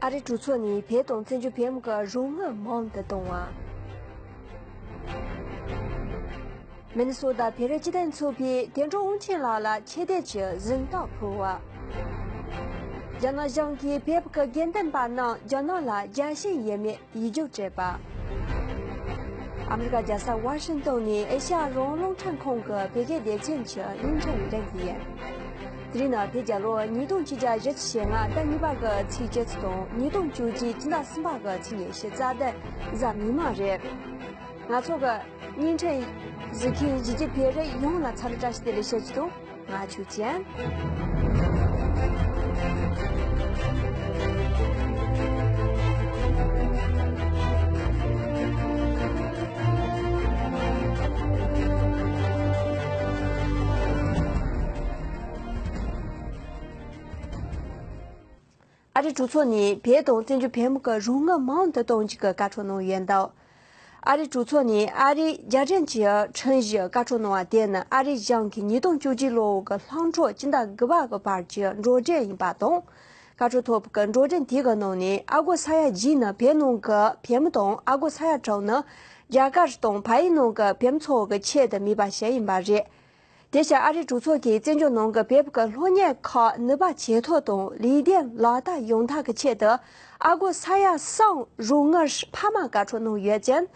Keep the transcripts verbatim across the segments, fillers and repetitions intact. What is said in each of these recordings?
ཨ་རིའི་གྲོས་ཚོགས་ནས་བོད་དང་བཙན་བྱོལ་བོད་མི་གི་རོགས་དངུལ་མང་དུ་གཏོང་བ། མི་ནི་སོ་ཏ་བོད་རིགས་སྤྱི་མཐུན་ཚོགས་པས་དོན་གྲུབ་དབང་ཆེན་ལགས་ལ་ཆེ་བསྟོད་ཀྱི་གཟེངས་རྟགས་ཕུལ་བ། རྒྱ་ནག་གཞུང་གིས་བོད་ཀྱི་དགེ་འདུན་པ་རྣམས་རྒྱ་ནག་ལ་རྒྱལ་ཞེན་ཡོད་མེད་ཡིད་འཇོག་བྱས་པ། ཨ་མི་རི་ཀ་རྒྱལ་ས་ཝ་ཤིང་ཏོན་ནས་ཨེ་ཤ་ཡ་རང་དབང་རླུང་འཕྲིན་ཁང་གི་བོད་སྐད་སྡེ་ཚན་གྱི་བརྙན་འཕྲིན་རིགས་ཡིན། དེ་རིང་ནི་བོད་རྒྱལ་ལོ་ཉིས་སྟོང་ཆིག་བརྒྱ་བཞི་བཅུ་ཞེ་ལྔ་ཟླ་གཉིས་པ་གི་ཚེས་བཅུ་དང་ཉིས་སྟོང་བཅུ་གཅིག་སྤྱི་ཟླ་གསུམ་པ་གི་ཚེས་ཉི་ཤུ་རྩ་བདུན་གཟའ་མིག་དམར་རེད། ང་ཚོ་གི་བརྙན་འཕྲིན་གཟིགས་མཁན་གཞིས་བྱེས་བོད་རིགས་ཡོངས་ལ་འཚམས་འདྲི་བཀྲ་ཤིས་བདེ་ལེགས་ཞུ་རྒྱུ་དང་ང་ཆོས་ཅན། ཨ་རིའི་གྲོས་ཚོགས་ནས་བོད་དང་བཙན་བྱོལ་བོད་མི་གི་རོགས་དངུལ་མང་དུ་གཏོང་རྒྱུ་གི་བཀའ་འཁྲོལ་གནང་ཡོད་འདུག་ཨ་རིའི་གྲོས་ཚོགས་ནས་ཨ་རིའི་རྒྱལ་ཕྲན་གྱི་ཁྲིམས་གཞིས་བཀའ་འཁྲོལ་གནང་བ་དེ་ནི་ཨ་རིའི་གཞུང་གིས་ཉིས་སྟོང་བཅུ་གཅིག་ལོ་གི་ལྷག་འཕྲོ་སྤྱི་ཟླ་དགུ་པ་གི་བར་གྱི་འགྲོ་གྲོན་ཡིན་པ་དང་། བཀའ་འཁྲོལ་ཐོབ་པའི་འགྲོ་གྲོན་དེ་གི་ནང་ནས་ཨ་སྒོར་ས་ཡ་བརྒྱད་ནི་བོད་ནང་གི་བོད་མི་དང་ཨ་སྒོར་ས་ཡ་དྲུག་ནི་རྒྱ་གར་དང་བལ་ཡུལ་ནང་གི་བོད་མི་ཚོ་གི་ཆེད་དུ་དམིགས་པ་བྱས་ཡིན་པ་རེད། དེ་བཞིན་ཨ་རིའི་གྲོས་ཚོགས་ཀྱིས་བཙན་བྱོལ་ནང་གི་བོད་ཀྱི་སློབ་གཉེར་ཁག་ནུས་པ་ཇེ་མཐོ་དང་ལས་དོན་ལག་བསྟར་ཡོང་ཐབས་ཀྱི་ཆེད་དུ་ཨ་སྒོར་ས་ཡ་གསུམ་རོགས་དངུལ་འཕར་མ་བཀའ་འཁྲོལ་གནང་ཡོད་ཅིང་།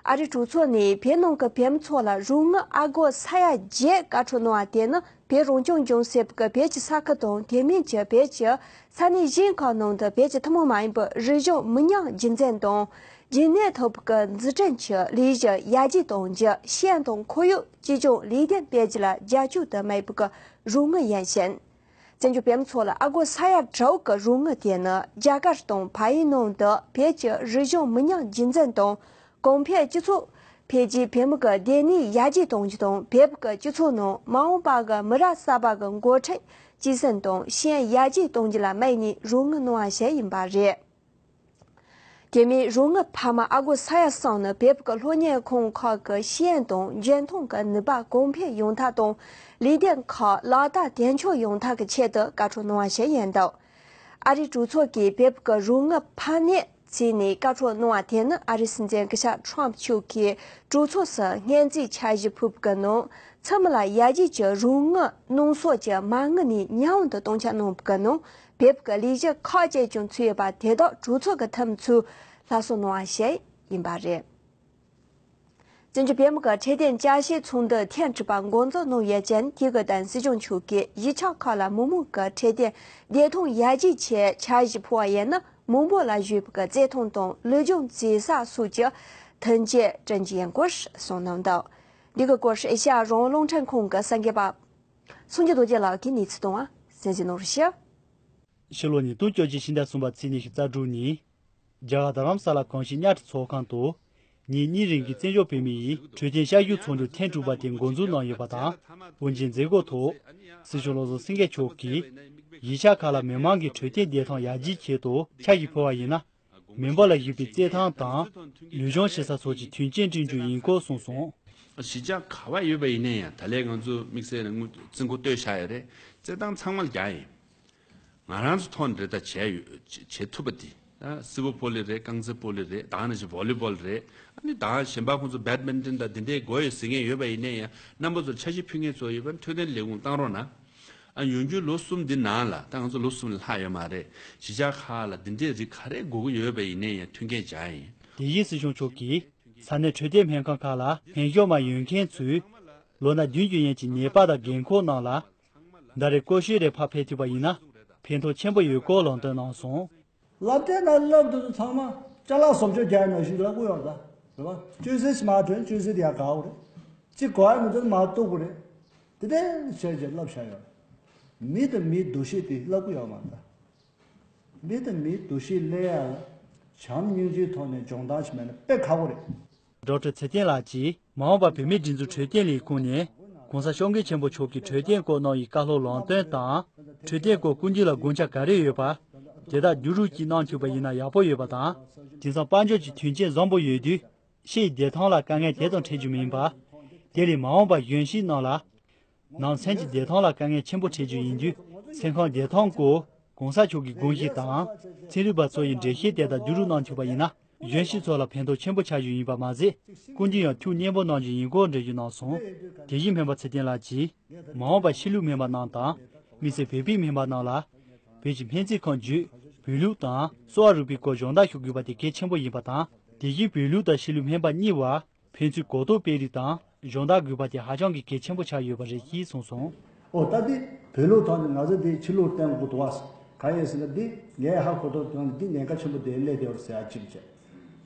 ཨ་རིའི་གྲོས་ཚོགས་ནས་བོད་ནང་གི་བོད་མི་ཚོ་ལ་རོགས་དངུལ་ཨ་སྒོར་ས་ཡ་བརྒྱད་བཀའ་འཁྲོལ་གནང་བ་དེ་ནི་བོད་རང་སྐྱོང་ལྗོངས་ཟེར་བའི་བོད་ཀྱི་ས་ཁུལ་དང་དེ་མིན་གྱི་བོད་ཀྱི་ས་གནས་གཞན་ཁག་ནང་དུ་བོད་ཀྱི་ཐུན་མོང་མ་ཡིན་པའི་རིག་གཞུང་མི་ཉམས་རྒྱུན་འཛིན་དང་རྒྱུན་གནས་ཐུབ་པའི་འཛུགས་སྐྲུན་གྱི་ལས་གཞི་ཡར་རྒྱས་གཏོང་རྒྱུ། ཤེས་ཡོན་དང་ཁོར་ཡུག་གཅེས་སྐྱོང་ལས་དོན་སྤེལ་རྒྱུ་ལ་རྒྱབ་སྐྱོར་དུ་དམིགས་པའི་རོགས་དངུལ་ཡིན་ཞིང་། བཙན་བྱོལ་བོད་མི་ཚོ་ལ་ཨ་སྒོར་ས་ཡ་དྲུག་གི་རོགས་དངུལ་དེ་ནི་རྒྱ་གར་དང་བལ་ཡུལ་ནང་དུ་བོད་ཀྱི་རིག་གཞུང་མི་ཉམས་རྒྱུན་འཛིན་དང་གོང་འཕེལ་སྤྱི་ཚོགས་འཕེལ་རྒྱས། བོད་མི་གི་བདེ་སྡུག་ཡར་རྒྱས་གཏོང་རྒྱུ་དང་། བོད་ཀྱི་སྤྱི་ཚོགས་ནང་མ་འོངས་པ་གི་མི་རབས་གསར་པ་གི་འགོ་ཁྲིད་སྐྱེད་སྲིང་དང་ཤེས་ཡོན་ཡར་རྒྱས་གཏོང་རྒྱུ་ལ་དམིགས་ནས་རོགས་དངུལ་གནང་བ་ཞིག་ཡིན་པ་རེད། དེ་མིན་རོགས་དངུལ་འཕར་མ་ཨ་སྒོར་ས་ཡ་གསུམ་ནི་བོད་ཀྱི་སློབ་གཉེར་ཁང་ཁག་གི་ཤེས་ཡོན་དང་འཇོན་ཐང་གི་ནུས་པ་གོང་འཕེལ་ཡོང་ཐབས་དང་། ལས་དོན་ཁག་ལག་བསྟར་དོན་འཁྱོལ་ཡོང་ཐབས་ཀྱི་ཆེད་དུ་བཀའ་འཁྲོལ་གནང་བ་ཞིག་ཡིན་འདུག་ཨ་རིའི་གྲོས་ཚོགས་ཀྱིས་བོད་ཀྱི་རོགས་དངུལ་འཕར་སྣོན་བྱས་ནས་བཀའ་འཁྲོལ་གནང་བ་དེ་ནི་ཨ་རིའི་སྲིད་འཛིན་སྐུ་ཞབས་ཁྲོམ་མཆོག་གིས་གྲོས་ཚོགས་སུ་སྔོན་རྩིས་འཆར་གཞི་ཕུལ་བའི་ནང་ཚང་མ་ལ་ཡར་རྒྱས་ཀྱི་རོགས་དངུལ་གནང་ཕྱོགས་ཀྱི་མ་དངུལ་ནས་ཉུང་དུ་གཏོང་ཆ་གནང་བའི་ནང་བོད་ཀྱི་ལས་གཞི་ཁག་ཅིག་ཀྱང་ཚུད་ཡོད་པ་དེ་དག་གྲོས་ཚོགས་ཀྱི་འཐུས་མི་ཚོས་སླར་གསོ་གནང་བ་ཞིག་ཡིན་པ་རེད། བཙན་བྱོལ་བོད་མི་གི་འཕྲོད་བསྟེན་བསྐྱར་ཞིབ་ཚོགས་འདུ་ཐེངས་དྲུག་པ་འགོ་འཛུགས་གནང་ཡོད་ཅིང་། དེ་གི་སྟེང་སྲིད་སྐྱོང་མཆོག་གིས་གཞིས་ཆགས་ཁག་ལ་མི་མང་གི་འཕྲོད་བསྟེན་བདེ་ཐང་ཡར་རྒྱས་ཆེད་འཆར་གཞི་ཕུལ་བ་ཡིན་ན། མི་འབོར་ལ་གཞོལ་བའི་བརྩེ་དུང་དང་ལུས་སྦྱོང་བྱེད་ས་སོགས་ཀྱི་མཐུན་རྐྱེན་བསྐྲུན་རྒྱུ་ཡིན་སྐོར་གསུངས་གནང་འདུག་འདི་གི་སྐོར་ཨེ་ཤ་ཡ་རང་དབང་རླུང་འཕྲིན་ཁང་གི་གསར་འགོད་པ་སངས་རྒྱས་རྡོ་རྗེ་ལགས་ཀྱིས་གནས་ཚུལ་གཏོང་བ་གསན་གཟིགས་གནང་རོགས་ཞུ། ཕྱི་ལོ་ཉིས་སྟོང་བཅོ་གཅིག་ཕྱི་ཟླ་གསུམ་པ་ཚེས་ཉི་ཤུ་རྩ་དྲུག་ཉིན། རྒྱ་གར་རྡ་རམ་ས་ལ་གངས་སྐྱིད་གཉའ་ཁྲི་ཚོགས་ཁང་དུ། ཉིན་གཉིས་རིང་གི་བཙན་བྱོལ་བོད་མི་ཡི་འཕྲོད་བསྟེན་བསྐྱར་ཞིབ་ཚོགས་འདུ་ཐེངས་དྲུག་པ་དེ་འགོ་འཛུགས་གནང་ཡོད་པ་དང་། དབུ་འབྱེད་མཛད་སྒོའི་ཐོག་སྲིད་སྐྱོང་བློ་བཟང་སེང་གེ་མཆོག་གིས། གཞིས་ཆགས་ཁག་ལ་མི་མང་གི་འཕྲོད་བསྟེན་བདེ་ཐང་ཡར་རྒྱས་ཆེད་དུ་འཆར་གཞི་ཕུལ་བ་ཡིན་ན། མི་འབོར་ལ་གཞིགས་པའི་བརྩེ་ཐང་དང་། ལུས་སྦྱོང་བྱེད་ས་སོགས་ཀྱི་མཐུན་རྐྱེན་བསྐྲུན་རྒྱུ་ཡིན་སྐོར་གསུངས་སོང་། གཞིས་ཆགས་ག་པར་ཡོད་པ་ཡིན་ན་ཡང་། ད་ལན་ང་ཚོ་དམིགས་བསལ་ནས་དངུལ་རྩིས་འགོ་བསྟོད་བཞག་ཡོད་རེད། རྩེད་ཐང་ཚང་མ་ལ་རྒྱག་ཡིན། ང་རང་ཚོ་ཐོག་ནས་རེ་ད་བྱས་ཡོད། བྱེད་ཐུབ་པ་དེ། ཨ། སི་བོ་བོ་ལི་རེད། རྐང་རྩེད་སྤོ་ལོ་རེད། ད་ནང་བཞིན་བོ་ལི་བོལ་རེད། ཨ་ནི་ད་གཞན་པ་ཁོང་ཚོ་བེད་མིན་ཊོན་དང་འདི་འདྲའི་དགོས་ཡོད་ཟེར་མཁན་ཡོད་པ་ཡིན་ན་ཡང་། རྣམ་པ་ཚོར་འཆར་གཞི་ཕུལ་མཁན་ཚོ་ཡོད་པ། འཕྲོད་བསྟེན་ལས་ཁུངས་བཏང་རོགས་གནང་། ཨ། ཡོང་རྒྱུའི་ལོ་གསུམ་འདི་ནང་ལ། ད་ང་ཚོ་ལོ་གསུམ་ལས་ལྷག་ཡོད་མ་རེད། གཞིས་ཆགས་ཁག་ལ་འདི་འདྲའི་རིགས་ག་རེ་དགོས་ཀྱི་ཡོད་པ་ཡིན་ན་ཡང་མཐུན་རྐྱེན་སྦྱར་ཡིན། དེ་བཞིན་སྲིད་སྐྱོང་མཆོག་གིས། ས་གནས་འཕྲོད་བསྟེན་སྨན་ཁང་ཁག་ལ་སྨན་ཞབས་མ་ཡོད་མཁན་ཚོས། ལོ་ན་བདུན་ཅུ་ཡན་གྱི་ནད་པ་དང་རྒན་འཁོགས་རྣམས་ལ། ཟླ་རེར་ཀོ་ཤོད་རེ་ཕར་ཕུལ་ཐུབ་པ་ཡིན་ན། ཕན་ཐོགས་ཆེན་པོ་ཡོད་སྐོར་ལམ་སྟོན་གནང་སོང་། སློབ་གྲྭའི་ནང་སློབ་དེ་ཚོ་ཚང་མ་ཅ་ལག་བཟོ་བཅོས་རྒྱག་ནང་བཞིན་སློབ་ཀྱི་ཡོད་ད། རེད་པ། བཅོས་ཟས་ཞིག་མ་བྱུང་བཅོས་ཟས་དེ་ཡར་ག་དགོས་རེད། གཅིག་གོ་ཡ་མི་འདུག་མར་གཏུབ་དགོས་རེད། དེ་འདྲ་བྱས་བྱས་སློབ་བཞག་ཡོད། མི་དང་མིའི་འདུ་ཤེས་དེ་སློབ་ཀྱི་ཡོད་མ་རེད་ད། མི་དང་མིའི་འདུ་ཤེས་སླེབས་ཡ་ལ་བྱམས་སྙིང་རྗེའི་ཐོག་ནས་སྦྱོང་བརྡར་ཞིག་མེད་ན་དཔེ་ཁག་པོ་རེད། ཌོག་ཊར་ཚེ་བརྟན་ལགས་ཀྱིས་མ་འོངས་པར་བོད་མིའི་སྒྲིག་འཛུགས་འཕྲོད་བསྟེན་ལས་ཁུངས་ནས་༸གོང་ས་༸སྐྱབས་མགོན་ཆེན་པོ་མཆོག་གིས་འཕྲོད་བསྟེན་སྐོར་གནང་བའི་བཀའ་སློབ་ལམ་སྟོན་དང་། འཕྲོད་བསྟེན་སྐོར་སྐུ་མདུན་ལ་དགོངས་འཆར་ག་རེ་ཡོད་པ། དེ་དག་བསྡུ་རུབ་ཀྱིས་གནང་ཐུབ་པ་ཡིན་ན་ཡག་པོ་ཡོད་པ་དང་། དེང་སང་དཔལ་འབྱོར་གྱི་མཐུན་རྐྱེན་བཟང་པོ་ཡོད་དུས། ཕྱི་ཡི་བདེ་ཐང་ལ་དཀའ་ངལ་དེ་ཙམ་འཕྲད་རྒྱུ་མིན་པ། དེ་ལས་མ་འོངས་པར་གཞོན་སྐྱེས་རྣམས་ལ། ནང་སེམས་ཀྱི་བདེ་ཐང་ལ་དཀའ་ངལ་ཆེན་པོ་འཕྲད་རྒྱུ་ཡིན་དུས། སེམས་ཁམས་བདེ་ཐང་སྐོར་ གོང་ས་མཆོག་གི་དགོངས་གཞི་དང་། ཚན་རིག་པ་ཚོ་ཡི་འགྲེལ་བཤད་དེ་དག་བསྡུ་རུབ་གནང་ཐུབ་པ་ཡིན་ན། གཞོན་སྐྱེས་ཚོ་ལ་ཕན་ཐོགས་ཆེན་པོ་ཆགས་རྒྱུ་ཡིན་པ་མ་ཟད། སྐུ་མདུན་ཡང་ཐུགས་མཉེས་པོ་གནང་རྒྱུ་ཡིན་སྐོར་འགྲེལ་བརྗོད་གནང་སོང་། དེ་བཞིན་སྨན་པ་ཚེ་བརྟན་ལགས་ཀྱིས། མ་འོངས་པར་ཕྱི་ལུགས་སྨན་པ་རྣམས་དང་། མི་སེར་བོད་པའི་སྨན་པ་རྣམས་ལ། བོད་ཀྱི་སྨན་རྩིས་ཁང་བརྒྱུད་བོད་ལུགས་དང་གསོ་བ་རིག་པའི་སྐོར་སྦྱོང་བརྡར་ཞུ་དགོས་པ་དེ་གལ་ཆེན་པོ་ཡིན་པ་དང་། དེ་བཞིན་བོད་ལུགས་དང་ཕྱི་ལུགས་སྨན་པ་གཉིས་བར་ཕན་ཚུན་གོ་རྟོགས་སྤེལ་རེས་དང་སྦྱོང་བརྡར་དགོས་པ་དེ་ཧ་ཅང་གི་གལ་ཆེན་པོ་ཆགས་ཡོད་པ་རེད་ཅེས་གསུངས་སོང་། ཨོ་ད་དེ་བོད་ལུགས་ཐོག་ནས་ང་ཚོ་དེ་ཕྱི་ལུགས་བསྟེན་དགོས་འདུག་བ། གང་ཡིན་ཟེར་ན་འདི་ངས་ཧ་གོ་རྟོགས་ཐོག་ནས་འདི་ཉེན་ཁ་ཆེན་པོ་དེ་སླེབས་བསྡད་ཡོད་ཟེར་ཡ་གཅིག་བྱས།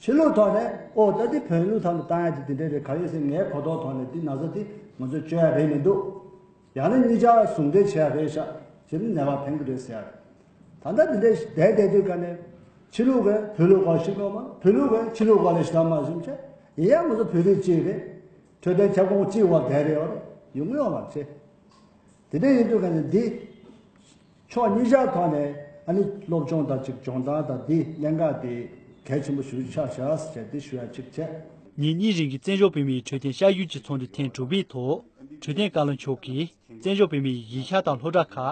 ཕྱི་ལུགས་ཐོག་ནས་ཨོ་ད་དེ་བོད་ལུགས་ཐོག་ནས་བཏང་ཡ་དེ་དེ་འདྲ་རེད། གང་ཡིན་ཟེར་ངའི་གོ་རྟོགས་ཐོག་ནས་འདི་ན་ཚ་དེ་ང་ཚོས་བཅོས་ཡ་རེད་མི་འདུག་ཡང་ན་གཉིས་ཆ་ཟུང་འབྲེལ་བྱས་རེད་ཤག་བྱས་ན་ནད་པ་ཕན་གི་རེད་ཟེར། ད་ལྟ་འདི་འདྲའི་བསྡད་བསྡད་དུས་ཀ་ནས་ཕྱི་ལུགས་ཀྱི་བོད་ལུགས་སྐོར་ཤེས་དགོས་མ། བོད་ལུགས་ཀྱི་ཕྱི་ལུགས་སྐོར་ལ་ཤེས་མ་བྱུང་བྱས། ཡིན་ཡང་ང་ཚོ་བོད་རིགས་གཅིག་རེད། འཕྲོད་བསྟེན་ཁྱབ་ཁོངས་གཅིག་བར་བསྡད་རེད་བ། ཡོང་གི་ཡོད་མ་རེད། དེ་འདྲ་ཡིན་དུས་ཀ་ནས་འདི་ཕྱོགས་གཉིས་ཆ་ཐོག་ནས་ཨ་ནི་སློབ་སྦྱོང་དང་གཅིག་སྦྱོང་བརྡར་དང་འདི་གནད་འགག་དེ་གལ་ཆེན་པོ་ཞིག་ཆགས་བཞག་ཟེར་འདི་ཞུ་ཡ་གཅིག་བྱས། ཉིན་གཉིས་རིང་གི་བཙན་བྱོལ་བོད་མིའི་འཕྲོད་བསྟེན་ཤར་བསྐྱོད་ཀྱི་ཚོགས་འདུ་ཐེངས་དྲུག་པའི་ཐོག་འཕྲོད་བསྟེན་བཀའ་བློན་མཆོག་གིས་བཙན་བྱོལ་བོད་མིའི་གཞིས་ཆགས་དང་སློབ་གྲྭ་ཁག་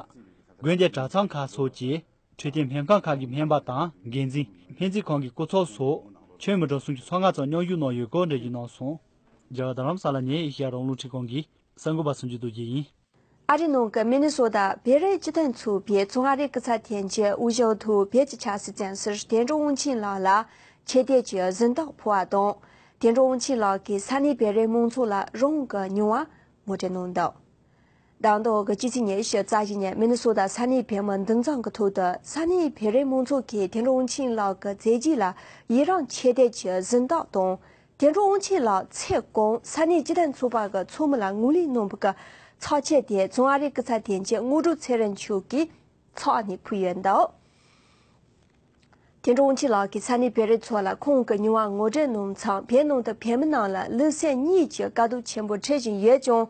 དགོན་སྡེ་གྲྭ་ཚང་ཁག་སོགས་ཀྱི་འཕྲོད་བསྟེན་སྨན་ཁང་ཁག་གི་སྨན་པ་དང་འགན་འཛིན། སྨན་རྩིས་ཁང་གི་སྐུ་ཚབ་སོགས་ཁྱོན་མི་གྲངས་སུམ་ཅུ་སོ་ལྔ་ཙམ་མཉམ་ཞུགས་གནང་ཡོད་སྐོར་འགྲེལ་བརྗོད་གནང་སོང་། རྒྱ་གར་རྡ་རམ་ས་ལ་ནས་ཨེ་ཤེ་ཡ་རང་དབང་རླུང་འཕྲིན་ཁང་གི་གསར་འགོད་པ་སུམ་ཅུ་རྡོ་རྗེ་ཡིན། ཨ་རིའི་ནང་གི་མི་ནི་སོ་ཏ་བོད་རིགས་སྤྱི་མཐུན་ཚོགས་པའི་ཚོང་ཨ་རིའི་སྐུ་ཚབ་ཐེངས་གཅིག་དབུས་ཞང་དུ་བོད་ཀྱི་ཆབ་སྲིད་བཙོན་ཟུར་དོན་གྲུབ་དབང་ཆེན་ལགས་ལ་ཆེ་བསྟོད་ཀྱི་གཟེངས་རྟགས་ཕུལ་བ་དང་། དོན་གྲུབ་དབང་ཆེན་ལགས་ཀྱིས་ས་གནས་བོད་རིགས་མང་ཚོགས་ལ་རང་གི་མྱོང་བ་ངོ་སྤྲོད་གནང་འདུག་ད་ལྟ་གི་སྤྱི་ཚེས་ཉི་ཤུ་རྩ་བཞི་ཉིན་མི་ནི་སོ་ཏ་ས་གནས་བོད་མི་འདུ་འཛོམས་ཀྱི་ཐོག་ཏུ་ས་གནས་བོད་རིགས་མང་ཚོགས་ཀྱིས་དོན་གྲུབ་དབང་ཆེན་ལགས་ཀྱི་མཛད་རྗེས་ལ་ཡི་རང་ཆེ་བསྟོད་ཀྱི་གཟེངས་རྟགས་དང་། དོན་གྲུབ་དབང་ཆེན་ལགས་ཚེ་གང་ས་གནས་སྤྱི་མཐུན་ཚོགས་པ་གི་ཚོགས་མི་ལ་ངོས་ལེན་གནང་བ་གི་ཚོགས་ཆས་དེ་ཚོང་ཨ་རིའི་སྐུ་ཚབ་དོན་གཅོད་དངོས་གྲུབ་ཚེ་རིང་མཆོག་གིས་ཚོགས་ནས་ཕུལ་ཡོད་འདུག་དོན་གྲུབ་དབང་ཆེན་ལགས་ཀྱིས་ས་གནས་བོད་རིགས་ཚོ་ལ་ཁོང་གི་མྱོང་བ་ངོ་སྤྲོད་གནང་མཚམས་བོད་ནང་དུ་བོད་མི་རྣམས་ལ་ལུས་སེམས་གཉིས་ཀྱི་དཀའ་སྡུག་ཆེན་པོ་འཕྲད་བཞིན་ཡོད་ཀྱང་།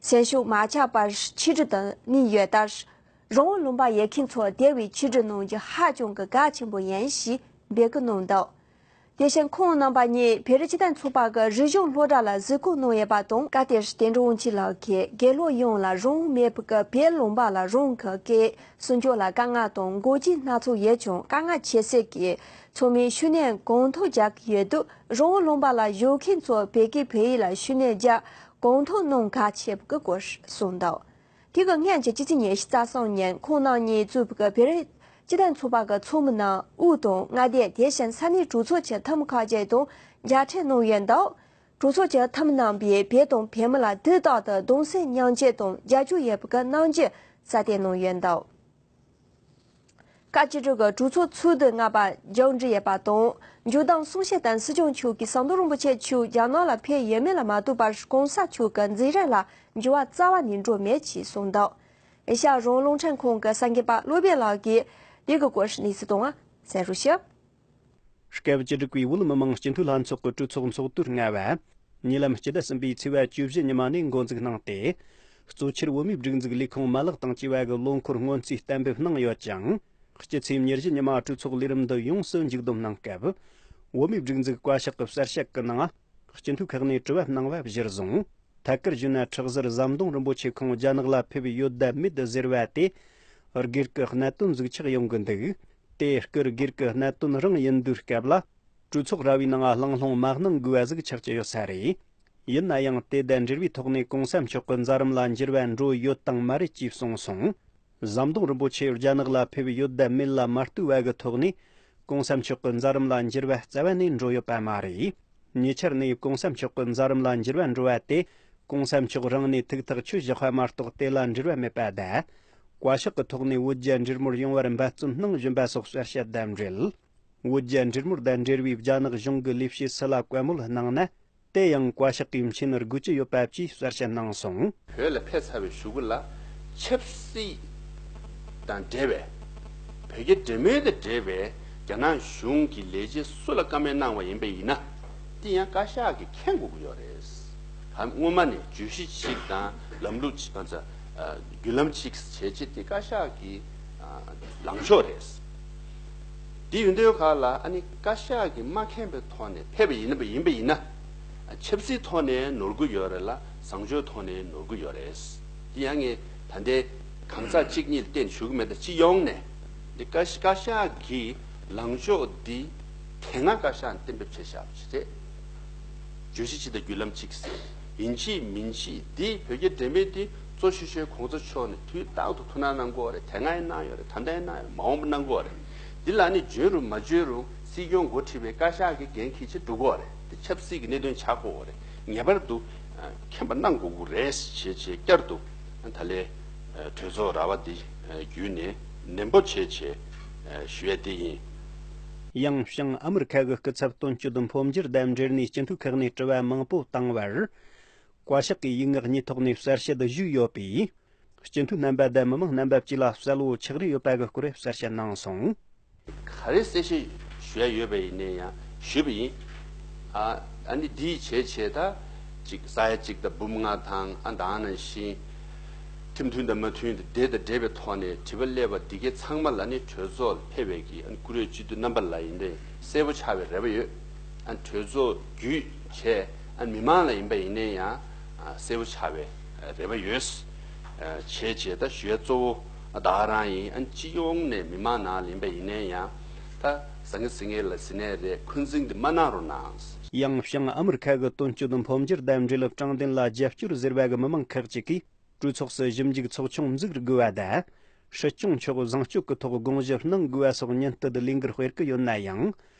སེམས་ཤུགས་མ་ཆག་པར་ཆིག་སྒྲིལ་དུ་གནས་ཡོད་སྟབས། རང་དབང་ལུང་པ་ཡོད་མཁན་ཚོ་དེ་བས་ཆིག་སྒྲིལ་གནང་རྒྱུ་ཧ་ཅང་གི་གལ་ཆེན་པོ་ཡིན་ཞེས་འབོད་སྐུལ་གནང་འདུག་དེ་བཞིན་ཁོང་རྣམ་པ་གཉིས་བོད་རིགས་སྤྱི་མཐུན་ཚོགས་པ་གི་རིག་གཞུང་སློབ་གྲྭ་ལ་གཟིགས་སྐོར་གནང་ཡོད་པ་དང་། སྐབས་དེར་དོན་གྲུབ་དབང་ཆེན་ལགས་ཀྱིས་དགེ་སློབ་ཡོངས་ལ་རང་དབང་མེད་པའི་བོད་ལུང་པ་ལ་རང་གི་སྐད་སྲུང་སྐྱོབ་ལ་དཀའ་ངལ་དང་འགོག་རྐྱེན་སྣ་ཚོགས་ཡོད་ཀྱང་། དཀའ་ངལ་ཆེ་སེ་གི་ཚང་མས་ཤུགས་སྣོན་གང་ཐུབ་རྒྱག་གི་ཡོད་དུས། རང་དབང་ལུང་པ་ལ་བཞུགས་མཁན་ཚོས་བོད་སྐད་བོད་ཡིག་ལ་ཤུགས་སྣོན་རྒྱག་གང་ཐུབ་གནང་གལ་ཆེ་བའི་སྐོར་གསུངས་འདུག་དེ་གི་སྔོན་གྱི་སྤྱི་ཚེས་ཉི་ཤུ་རྩ་གསུམ་ཉིན་ཁོང་རྣམ་གཉིས་གཙོས་པའི་བོད་རིགས་སྤྱི་མཐུན་ཚོགས་པ་གི་ཚོགས་མི་རྣམས་དབུས་དང་མངའ་སྡེ། དེ་བཞིན་ས་གནས་གྲོས་ཚོགས་ཀྱི་འཐུས་མི་ཁག་ཅིག་དང་མཇལ་འཕྲད་གནང་ཡོད་འདུག་གྲོས་ཚོགས་ཀྱི་འཐུས་མི་རྣམ་པས་བོད་དང་བོད་མི་ལ་དུས་རྟག་ཏུ་གདུང་སེམས་མཉམ་སྐྱེད་དང་རྒྱབ་སྐྱོར་ཡོད་པའི་གི་རྣམ་འགྱུར་གསལ་སྟོན་གནང་ཡོད་འདུག་བཀའ་སྤྱི་འཐུས་ཀྱི་གྲོས་ཚོགས་ཚོགས་དུས་ལྔ་པ་མཇུག་སྒྲིལ་ཡོད་པ་དང་། མཇུག་བསྡོམས་གསུང་བཤད་དང་སྲིད་སྐྱོང་མཆོག་གིས་ཟམ་གདོང་རིན་པོ་ཆེ་མཆོག་རྒྱ་ནག་ལ་ཕེབས་ཡོད་མེད་ལ་མ་ལྟོས་པར་གོང་ས་མཆོག་གི་མཛད་རིམ་ལ་འགྱུར་བ་རྩ་བ་ནས་འགྲོ་མེད་ཅེས་གསུངས་འདུག་ཨེ་ཤ་ཡ་རང་དབང་རླུང་འཕྲིན་ཁང་གི་གསར་འགོད་པ་བློ་བྷེ་ལགས་ཀྱིས་དེ་གི་སྐོར་གནས་ཚུལ་བཏང་བ་གསན་རོགས་ཞུ། སྐབས་བཅུ་དྲུག་པའི་བོད་མི་མང་སྤྱི་འཐུས་ལྷན་ཚོགས་ཀྱི་གྲོས་ཚོགས་ཚོགས་དུས་ལྔ་པ། ཉེ་ལམ་སྤྱི་ཟླ་གསུམ་པའི་ཚེས་པ་བཅུ་བཞི་ཉི་མ་ནས་འགོ་འཛུགས་གནང་སྟེ། གཙོ་ཆེར་བོད་མིའི་སྒྲིག་འཛུགས་ལས་ཁུངས་མ་ལག་དང་བཅས་པ་གི་ལོ་འཁོར་སྔོན་རྩིས་གཏན་འབེབས་གནང་ཡོད་ཅིང་། སྤྱི་ཚེས་ཉེར་བཞི་ཉི་མ་གྲོས་ཚོགས་ལས་རིམ་འདི་ཡོངས་སུ་མཇུག་བསྡོམས་གནང་སྐབས། བོད་མིའི་སྒྲིག་འཛུགས་བཀའ་ཤག་གི་གསར་བཤད་ཀྱི་ནང་། སྤྱི་འཐུས་ཁག་ནས་དྲི་བ་གནང་བ་གཞིར་བཟུང་། ཐད་ཀར་ཞུས་ན་ཁྲག་ཟུར་ཟམ་གདོང་རིན་པོ་ཆེ་ཁོང་རྒྱ་ནག་ལ་ཕེབས་ཡོད་དམ་མེད་ཟེར་བ་དེ། སྒེར་གྱི་གནད་དོན་ཟིག་ཆགས་ཡོང་གི་འདུག་དེ་སྐུ་སྒེར་གྱི་གནད་དོན་རང་ཡིན་དུས་སྐབས་ལ། གྲོས་ཚོགས་ར་བའི་ནང་གླེང་སློང་མ་གནང་དགོས་པ་ཟིག་ཆགས་ཀྱི་ཡོད་ས་རེད། ཡིན་ན་ཡང་དེ་དང་འབྲེལ་བའི་ཐོག་ནས་གོང་ས་མཆོག་གི་མཛད་རིམ་ལ་འགྱུར་བ་འགྲོ་ཡོད་དང་མ་རེད་ཅེས་གསུངས་སོང་། ཟམ་གདོང་རིན་པོ་ཆེ་རྒྱ་ནག་ལ་ཕེབས་ཡོད་དམ་མེད་ལ་མ་ལྟོས་པ་གི་ཐོག་ནས་གོང་ས་མཆོག་གི་མཛད་རིམ་ལ་འགྱུར་བ་རྩ་བ་ནས་འགྲོ་ཡོད་པ་མ་རེད། ཉེ་ཆར་ནས་གོང་ས་མཆོག་གི་མཛད་རིམ་ལ་འགྱུར་བ་འགྲོ་བ་དེ་གོང་ས་མཆོག་རང་ནས་ཐུགས་ཐག་ཆོད་བཞག་པ་མ་གཏོགས་དེ་ལ་འབྲེལ་བ་མེད་པ་དང་། བཀའ་ཤག་གི་ཐོག་ནས་བོད་རྒྱ་འབྲེལ་མོལ་ཡོང་བར་འབད་བརྩོན་གནང་བཞིན་པ་སོགས་གསལ་བཤད་དང་འབྲེལ། བོད་རྒྱ་འབྲེལ་མོལ་དང་འབྲེལ་བའི་རྒྱ་ནག་གཞུང་གི་ལས་བྱེད་སུ་ལ་བཀའ་མོལ་གནང་ན། དེ་ཡང་བཀའ་ཤག་གིས་མཁྱེན་དགོས་ཀྱི་ཡོད་པ་བཅས་གསལ་བཤད་གནང་སོང་། བོད་ལ་ཕེབས་ཚར་བའི་གཞུག་གུ་ལ་ཆབ་སྲིད་དང་འབྲེལ་བའི་བོད་རྒྱ་འབྲེལ་མོལ་དང་འབྲེལ་བའི་རྒྱ་ནག་གཞུང་གི་ལས་བྱེད་སུ་ལ་བཀའ་མོལ་གནང་བ་ཡིན་པ་ཡིན་ན། དེ་ཡང་བཀའ་ཤག་གིས་མཁྱེན་དགོས་ཀྱི་ཡོད་རེད། ད་སྔོན་མ་ནས་བརྗོད་གཞི་གཅིག་དང་ལམ་ལུགས་གཅིག་དང་། བརྒྱུད་ལམ་གཅིག་བྱས་རྗེས་དེ་བཀའ་ཤག་གི་ལངས་ཕྱོགས་རེད། དེ་ཡིན་དུས་ཁག་ལ་ཨ་ནི་བཀའ་ཤག་གིས་མ་མཁྱེན་པའི་ཐོག་ནས་ཕེབས་པ་ཡིན་པ་ཡིན་པ་ཡིན་ན། ཆབ་སྲིད་ཐོག་ནས་ནོར་གྱི་ཡོད་རེད་ལ། བཟང་སྤྱོད་ཐོག་ནས་ནོར་གྱི་ཡོད་རེད། དེ་ཡང་ངས་ད་ལྟའི་གང་ཟག་གཅིག་གཉིས་ལ་བརྟེན་ཞུ་གི་མེད། ད་སྤྱི་ཡོངས་ནས་ དེ་བཀའ་ཤག་བཀའ་ཤག་གི་ལངས་ཕྱོགས་འདི་དེ་སྔ་བཀའ་ཤག་གཏན་འབེབས་བྱས་བཞག་པ་ཞིག་རེད། བརྗོད་གཞི་གཅིག་དང་བརྒྱུད་ལམ་གཅིག་ཟེར། ཡིན་གཅིག་མིན་གཅིག་འདི་བོད་རྒྱ་འབྲེལ་མོལ་འདི་གཙོ་ཆེ་ཤོས་གོང་ས་མཆོག་ནས་དུས་རྟག་ཏུ་ཐུགས་སྣང་གནང་གི་ཡོད་རེད། དེ་སྔ་ཡང་གནང་ཡོད་རེད། ད་ལྟ་ཡང་གནང་ཡོད་རེད། མ་འོངས་པ་གནང་གི་ཡོད་རེད། འདི་ལ་ནི་འཇོན་རུང་མ་འཇོན་རུང་སྲིད་སྐྱོང་འགོ་ཁྲིད་པའི་བཀའ་ཤག་གི་འགན་འཁྱེར་བྱས་འགྲོ་གི་ཡོད་རེད། དེ་ཆབ་སྲིད་ཀྱི་གནད་དོན་ཆགས་ཀྱི་ཡོད་རེད། ངེས་པར་དུ་མཁྱེན་པ་གནང་དགོས་ཀྱི་རེད་ཅེས་བྱས་བསྐྱར་དུ་ད་ལན་གྲོས་ཚོགས་ར་བ་འདི་བརྒྱུད་ནས་ནན་པོ་བྱས་བྱས་ཞུ་ཡ་དེ་ཡིན། ཡང་བྱང་ཨ་མི་རི་ཁ་གི་སྐུ་ཚབ་དོན་གཅོད་འཕོ་འགྱུར་དང་འབྲེལ་ནས་སྤྱི་འཐུས་ཁག་ནས་དྲི་བ་མང་པོ་བཏང་བར། བཀའ་ཤག་གིས་ཡིག་ངག་གཉིས་ཐོག་ནས་གསལ་བཤད་ཞུས་ཡོད་པས། སྤྱི་འཐུས་རྣམ་པ་དང་མི་མང་རྣམ་པ་བཅས་ལ་གསལ་བོ་ཆགས་རེ་ཡོད་པ་གི་སྐོར་གསལ་བཤད་གནང་སོང་། ག་རེ་གསལ་བཤད་ཞུ་ཡ་ཡོད་པ་ཡིན་ནའི་ཡང་ཞུས་པ་ཡིན། ཨ་ཨ་ནི་འདིའི་བྱས་བྱས་ད་ཅིག་ས་ཡ་གཅིག་དང་འབུམ་ལྔ་དང་ཨ་ད་ནང་བཞིན་ཁྲིམས་མཐུན་དང་མ་མཐུན་དང་དེ་དང་འབྲེལ་བའི་ཐོག་ནས་དྲི་བ་སླེབས་པ་འདི་གའི་ཚང་མ་ལ་ནི་གྲོས་ཚོགས་ལ་ཕེབས་པའི་གི་ཨ་ནི་བཀུར་འོས་སྤྱི་འཐུས་རྣམ་པ་ལ་ཡིན་ནའི་གསལ་བོ་ཆགས་པའི་རེ་བ་ཡོད། ཨ་ནི་གྲོས་ཚོགས་བརྒྱུད་བྱས་ཨ་ནི་མི་མང་ལ་ཡིན་པ་ཡིན་ནའི་ཡང་གསལ་བོ་ཆགས་པའི་རེ་བ་ཡོད། བྱས་བྱས་ད་ཞུ་ཡ་གཙོ་བོ་ད་ག་རང་ཡིན། ཨ་ནི་སྤྱི་ཡོངས་ནས་མི་མང་ནང་ལ་ཡིན་པ་ཡིན་ནའི་ཡང་ད་ཟང་ངེ་ཟིང་ངེ་ལ་ཟིན་ནའི་རེད། འཁོན་འཛིན་འདི་མ་གནང་རོགས་གནང་། ཡང་བྱང་ཨ་མི་རི་ཁ་གི་དོན་གཅོད་འཕོ་འགྱུར་དང་འབྲེལ་དྲང་བདེན་ལ་རྒྱབ་སྐྱོར་ཟེར་བ་གི་མི་མང་ཁག་ཅིག་གིས་གྲོས་ཚོགས་སུ་ཞིབ་འཇུག་ཚོགས་ཆུང་འཛུགས་དགོས་པ་དང་། སྲིད་སྐྱོང་མཆོག་བཟང་སྤྱོད་ཀྱི་ཐོག་དགོངས་ཞུ་གནང་དགོས་པ་སོགས་ཉེན་བརྡ་ལས་འགུལ་སྤེལ་གི་ཡོད་ན་ཡང་།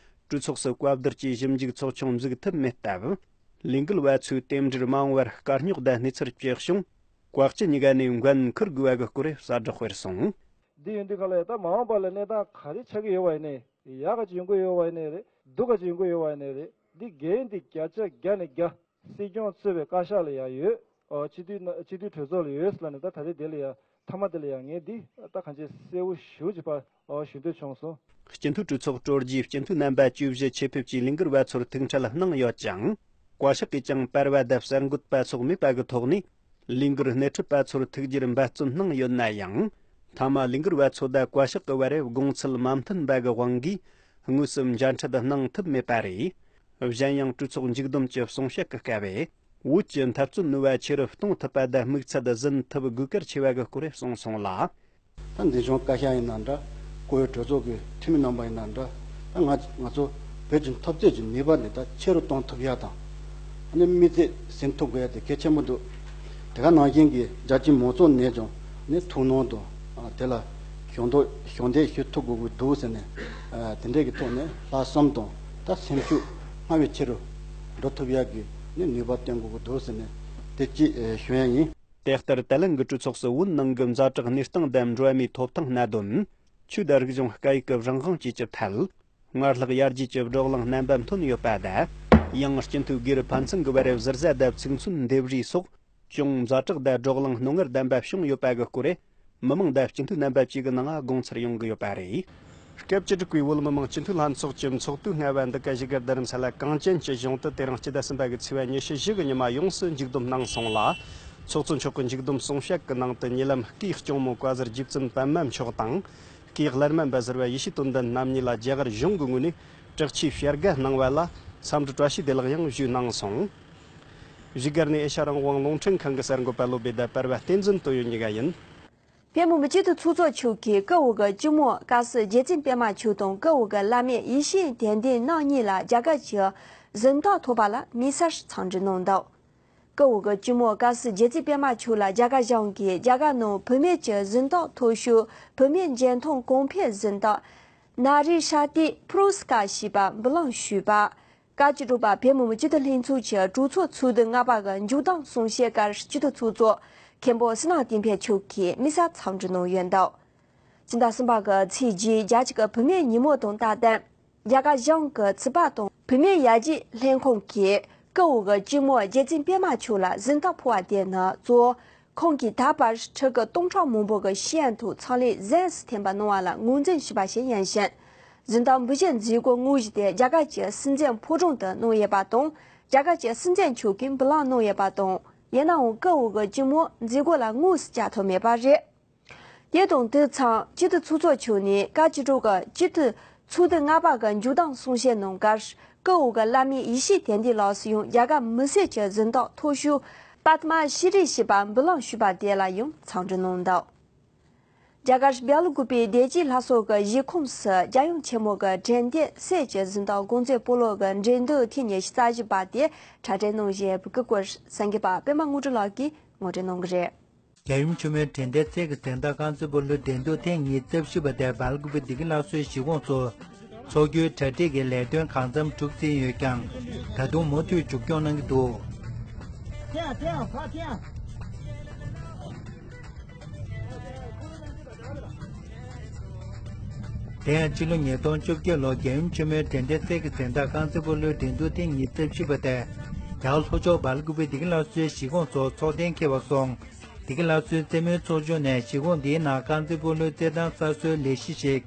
གྲོས་ཚོགས་སུ་བཀའ་བསྡུར་གྱིས་ཞིབ་འཇུག་ཚོགས་ཆུང་འཛུགས་ཐུབ་མེད་སྟབས། ལས་འགུལ་བ་ཚོས་རྟེན་འབྲེལ་མ་འོངས་པར་དཀའ་རྙོག་དང་གནས་ཚུལ་སྤྱི་བྱུང་། བཀའ་སྤྱི་གཉིས་ཀ་ནས་འགན་འཁུར་དགོས་པ་གི་སྐོར་གསལ་བསྒྲགས་སྤེལ་སོང་། འདི་ཡིན་དུས་ག་ལ་ཡ་ད་མ་འོངས་པ་ལ་གནས་སྟངས་ག་རེ་ཆགས་ཀྱི་ཡོད་པ་ཡིན་ནའི་ཡག་ག་ཅིག་ཡོང་གི་ཡོད་པ་ཡིན་ནའི་རེད། སྡུག་ག་ཅིག་ཡོང་གི་ཡོད་པ་ཡིན་ནའི་རེད། འདི་འགན་འདི་བརྒྱ་ཆ་བརྒྱ་ནས་བརྒྱ་སྲིད་སྐྱོང་གཙོས་པའི་བཀའ་ཤག་ལ་ཡང་ཡོད། ཨོ་སྤྱི་འཐུས་ན་སྤྱི་འཐུས་གྲོས་ཚོགས་ལ་ཡོད་ལབ་ནས་ད་ད་རེས་དེ་ལ་ཡང་མཐའ་མ་དེ་ལ་ཡང་ངས་འདི་ད་གང་ཅི་གསལ་བོ་ཞེ་པོ་ཅིག་ཕར་ཨོ་ཞུ་འདོད་བྱུང་སོང་། སྤྱི་འཐུས་གྲོས་ཚོགས་གྲོལ་རྗེས་སྤྱི་འཐུས་རྣམ་པ་བཅུ་བཞི་ཆེད་ཕེབས་ཀྱིས་ལས་འགུལ་བ་ཚོར་ཐུག་འཕྲད་གནང་ཡོད་ཀྱང་། བཀའ་ཤག་གིས་ཀྱང་པར་བ་དང་གསར་འགོད་པ་སོགས་མེད་པ་གི་ཐོག་ནས། ལས་འགུལ་སྣེ་ཁྲིད་པ་ཚོར་ཐུག་རྒྱུར་འབད་བརྩོན་གནང་ཡོད་ན་ཡང་། མཐའ་མ་ལས་འགུལ་བ་ཚོ་དང་བཀའ་ཤག་གི་བར་དགོངས་ཚུལ་མ་མཐུན་པ་གི་དབང་གིས་དངོས་སུ་མཇལ་འཕྲད་གནང་ཐུབ་མེད་པ་རེད། གཞན་ཡང་གྲོས་ཚོགས་མཇུག་བསྡོམས་ཀྱི་གསུང་བཤད་ཀྱི་སྐབས། བོད་ཀྱི་འཐབ་རྩོད་ནུས་པ་ཆེ་རུ་གཏོང་ཐུབ་པ་དང་དམིགས་ཚད་ཟིན་ཐུབ་དགོས་གལ་ཆེ་བ་གི་སྐོར་གསུངས་སོང་ལ། ད་འཛིན་སྐྱོང་བཀའ་ཤག་ཡིན་ན་འདྲ། བཀུར་འོས་གྲོས་ཚོགས་ཀྱི་འཐུས་མི་རྣམ་པ་ཡིན་ན་འདྲ། ད་ང་ང་ཚོ་བོད་ཀྱི་འཐབ་རྩོད་ཀྱི་ནུས་པ་འདི་ད་ཆེ་རུ་གཏོང་ཐུབ་ཡ་དང་། ཨ་ནི་དམིགས་ཚད་ཟིན་ཐུབ་དགོས་ཡ་དེ་གལ་ཆེན་པོ་འདུག་དེ་ག་ནང་བཞིན་གྱི་རྒྱ་ཆེའི་མང་ཚོགས་ནས་ཀྱང་ནི་ཐུགས་སྣང་དང་། ཨ་དེ་ལ་ཞབས་འདེགས་ཞབས་འདེགས་ཞུ་ཐུབ་དགོས་ཀྱི་འདུག་ཟེར་ནས། ཨ་དེ་འདྲས་ཀྱི་ཐོག་ནས་ལྷག་བསམ་དང་ད་སེམས་ཤུགས་སྔར་བས་ཆེ་རུ་འགྲོ་ཐུབ་ཡ་གི་ནི་ནུས་པ་བསྟན་དགོས་ཀྱི་འདུག་ཟེར་ནས་དེ་གཅིག་ཨ་ཞུ་ཡ་ཡིན། དེ་ལྟར་ད་ལན་གྱི་གྲོས་ཚོགས་སུ་བོད་ནང་གི་ཛ་དྲག་གནས་སྟངས་དང་འགྲོ་བ་མིའི་ཐོབ་ཐང་གནད་དོན། ཆོས་དང་རིག་གཞུང་སྐད་ཡིག་གི་རང་དབང་བཅས་ཀྱི་ཐད། སྔར་ལྷག་ཡར་རྒྱས་ཀྱི་བགྲོ་གླེང་རྣམ་པ་ཐོན་ཡོད་པ་དང་། ཡང་སྤྱི་འཐུས་སྒེར་ཕན་ཚུན་གྱི་བར་གཟི་བརྗིད་དང་ཚིག་མཚོན་འདེབས་རེས་སོགས་ཅུང་ཛ་དྲག་དང་བགྲོ་གླེང་རྣོ་ངར་ལྡན་པ་བྱུང་ཡོད་པ་གི་སྐོར། མི་མང་དང་སྤྱི་འཐུས་རྣམ་པ་བཅས་ཀྱི་ནང་དགོངས་ཚུལ་ཡོང་གི་ཡོད་པ་རེད། སྐབས་བཅུ་དྲུག་པའི་བོད་མི་མང་སྤྱི་འཐུས་ལྷན་ཚོགས་ཀྱི་ཚོགས་དུས་ལྔ་པ་འདི་ག་བཞུགས་སྒར་རྡ་རམ་ས་ལ་གངས་ཅན་གྱི་གཞུང་དུ་དེ་རིང་སྤྱི་ཟླ་གསུམ་པ་གི་ཚེས་པ་ཉི་ཤུ་བཞི་གི་ཉི་མ་ཡོངས་སུ་མཇུག་བསྡོམས་གནང་སོང་ལ། ཚོགས་གཙོ་མཆོག་གི་མཇུག་བསྡོམས་གསུང་བཤད་ཀྱི་ནང་དུ་ཉེ་ལམ་སྐུའི་སྐྱོང་མོ་བཀའ་ཟུར་རྗེ་བཙུན་པདྨ་མཆོག་དང་། སྐུའི་སླད་མ་འབའ་ཟུར་པ་ཡེ་ཤེས་དོན་ལྡན་རྣམ་གཉིས་ལ་རྒྱ་གར་གཞུང་གི་ངོས་ནས་དྲག་ཆེའི་བྱ་དགའ་གནང་བ་ལ་འཚམས་འདྲི་བཀྲ་ཤིས་བདེ་ལེགས་ཡང་ཞུས་གནང་སོང་། བཞུགས་སྒར་ནས་ཨེ་ཤ་རང་དབང་རླུང་འཕྲིན་ཁང་གི་གསར་འགོད་པ་བློ་བདེ་དང་པར་བ་བསྟན་འཛིན་དོན་ཡོད་གཉིས་ཀ་ཡིན། བོད་མི་མང་སྤྱི་འཐུས་ཚོགས་གཙོ་མཆོག་གིས་བཀུར་འོས་ཀྱི་སྤྱི་མོས་བཀའ་ཟུར་རྗེ་བཙུན་པད་མ་མཆོག་དང་བཀུར་འོས་ཀྱི་བླ་མས་ཡེ་ཤེས་དོན་ལྡན་རྣམ་གཉིས་ལ་རྒྱ་གར་གྱི་གཟེངས་རྟགས་ཐོབ་པ་ལ་དམིགས་བསལ་འཚམས་འདྲི་གནང་འདུག་བཀུར་འོས་ཀྱི་སྤྱི་མོས་བཀའ་ཟུར་རྗེ་བཙུན་པད་མ་མཆོག་ལ་རྒྱ་གར་གཞུང་གིས་རྒྱ་གར་ནང་བུད་མེད་ཀྱི་གཟེངས་རྟགས་མཐོ་ཤོས་བུད་མེད་འཇོན་ཐང་གོང་འཕེལ་གཟེངས་རྟགས་ན་རི་ཤ་ཏི་པུ་རུ་སི་ཀར་ཞེས་པ་འབུལ་ལམ་ཞུས་པ། བཀའ་བཅུ་དྲུག་པ་བོད་མི་མང་སྤྱི་འཐུས་ལྷན་ཚོགས་ཀྱི་གྲོས་ཚོགས་ཚོགས་དུས་ལྔ་པ་གི་མཇུག་བསྡོམས་གསུང་བཤད་སྐབས་སྤྱི་འཐུས་ཚོགས་གཙོ་མཁན་པོ་བསོད་ནམས་བསྟན་འཕེལ་མཆོག་གིས་དམིགས་བསལ་འཚམས་འདྲི་གནང་ཡོད་འདུག་སྤྱི་ཟླ་གསུམ་པ་གི་ཚེས་བརྒྱད་རྒྱལ་སྤྱི་གི་བུད་མེད་ཉིན་མོ་དང་སྟབས་བསྟུན། རྒྱ་གར་གཞུང་གི་ཚོགས་པ་དང་བུད་མེད་ཡར་རྒྱས་ལྷན་ཁང་གིས་བཀུར་འོས་ཀྱི་སྤྱི་མོས་རྗེ་བཙུན་པད་མ་མཆོག་ལ་གཟེངས་རྟགས་ཕུལ་བ་དེ་ནི་གཙོ་བོ་ཁོང་གིས་ད་བར་ཕྲུ་གུ་སྟོང་ཕྲག་མང་པོ་གི་ཤེས་ཡོན་དང་ཚོང་ལས་གཟེངས་སུ་ཐོན་པ་གནང་བ་ལ་ངོས་འཛིན་ཞུས་པ་ཞིག་ཡིན་ཞིང་། གཟེངས་རྟགས་འབུལ་བཞེས་མཛད་སྒོ་དངོས་གཞི་དེ་རྒྱ་གར་གྱི་སྲིད་འཛིན་ཕོ་བྲང་དུ་གནང་ཡོད་པ་དང་། རྒྱ་གར་གྱི་སྲིད་འཛིན་མཆོག་གིས་འབུལ་ལམ་གནང་ཡོད་པ་དང་། ཡིན་ནའང་བཀུར་འོས་ཀྱི་སྤྱི་མོས་མཛད་སྒོ་ལ་དངོས་སུ་བཅར་ཐུབ་མེད་པ་རེད། དེ་དང་དུས་མཚུངས་སྤྱི་འཐུས་ཚོགས་གཙོ་མཆོག་ནས་བཀའ་བཅུ་དྲུག་གི་སྤྱི་འཐུས་ཚོགས་དུས་ལྔ་པ་གི་མཇུག་བསྡོམས་གསུང་བཤད་གནང་སྐབས། བཀུར་འོས་ཀྱི་བླ་མས་ཡེ་ཤེས་དོན་ལྡན་ལགས་སུ་ཡང་རྒྱ་གར་མི་སེར་གྱི་གཟེངས་རྟགས་མཐོ་ཤོས་པདྨ་ཤྲི་རི་ཞེས་པ་འབུལ་ལམ་ཞུས་པ་དེ་ལ་ཡང་འཚམས་འདྲི་གནང་འདུག་རྒྱ་གར་སྦེལ་ཀོབ་པའི་བདེ་སྐྱིད་ལྷ་གསོལ་གྱི་གཞིས་ཁོངས་སུ་རྒྱལ་ཡུམ་ཆེན་མོ་གི་དྲན་རྟེན་གསེར་གྱི་གཟི་མདངས་དགོང་ཚོད་སྤོ་ལོ་གི་འགྲན་བསྡུར་ཐེངས་ཉི་ཤུ་རྩ་བཞི་པ་དེ་གྲ་སྒྲིག་གནང་བཞིན་པའི་སྐོར་གསར་འགོད་པ་པད་མ་དངོས་གྲུབ་ལགས་ཀྱིས་ངོ་སྤྲོད་གནང་གི་རེད། རྒྱལ་ཡུམ་ཆེན་མོའི་དྲན་རྟེན་གསེར་གྱི་གཟི་མདངས་རྐང་རྩེད་སྤོ་ལོའི་འགྲན་བསྡུར་ཐེངས་ཉི་ཤུ་རྩ་བཞི་པ་དེ་སྦེལ་ཀོབ་པའི་བདེ་སྐྱིད་ལྷ་གསོལ་གཞིས་ཁོངས་སུ་འཚོགས་རྒྱུའི་གྲ་སྒྲིག་གི་ལས་དོན་གང་འཚམ་གྲུབ་ཟིན་ཡོད་ཀྱང་། ད་དུང་མུ་མཐུད་མཇུག་སྐྱོང་གནང་གི་འདུག། དེ་ཡང་ཕྱི་ལོ་ཉིས་སྟོང་བཅོ་བརྒྱད་ལོར་རྒྱལ་ཡུམ་ཆེན་མོའི་དྲན་རྟེན་གསེར་གྱི་གཟི་མདངས་རྐང་རྩེད་སྤོ་ལོའི་འགྲན་བསྡུར་ཐེངས་ཉི་ཤུ་རྩ་བཞི་པ་དེ་རྒྱ་གར་ལྷོ་ཕྱོགས་སྦེལ་ཀོབ་པའི་བདེ་སྐྱིད་ལྷ་གསོལ་གཞིས་ཁོངས་སུ་འཚོགས་གཏན་འཁེལ་བ་སོང་། བདེ་སྐྱིད་ལྷ་གསོལ་རྩེད་མོའི་ཚོགས་ཆུང་ནས་གཞིས་ཁོངས་འདིའི་ནང་རྐང་རྩེད་སྤོ་ལོའི་རྩེད་ཐང་གསར་བཟོའི་ལས་གཞི་ཞིག་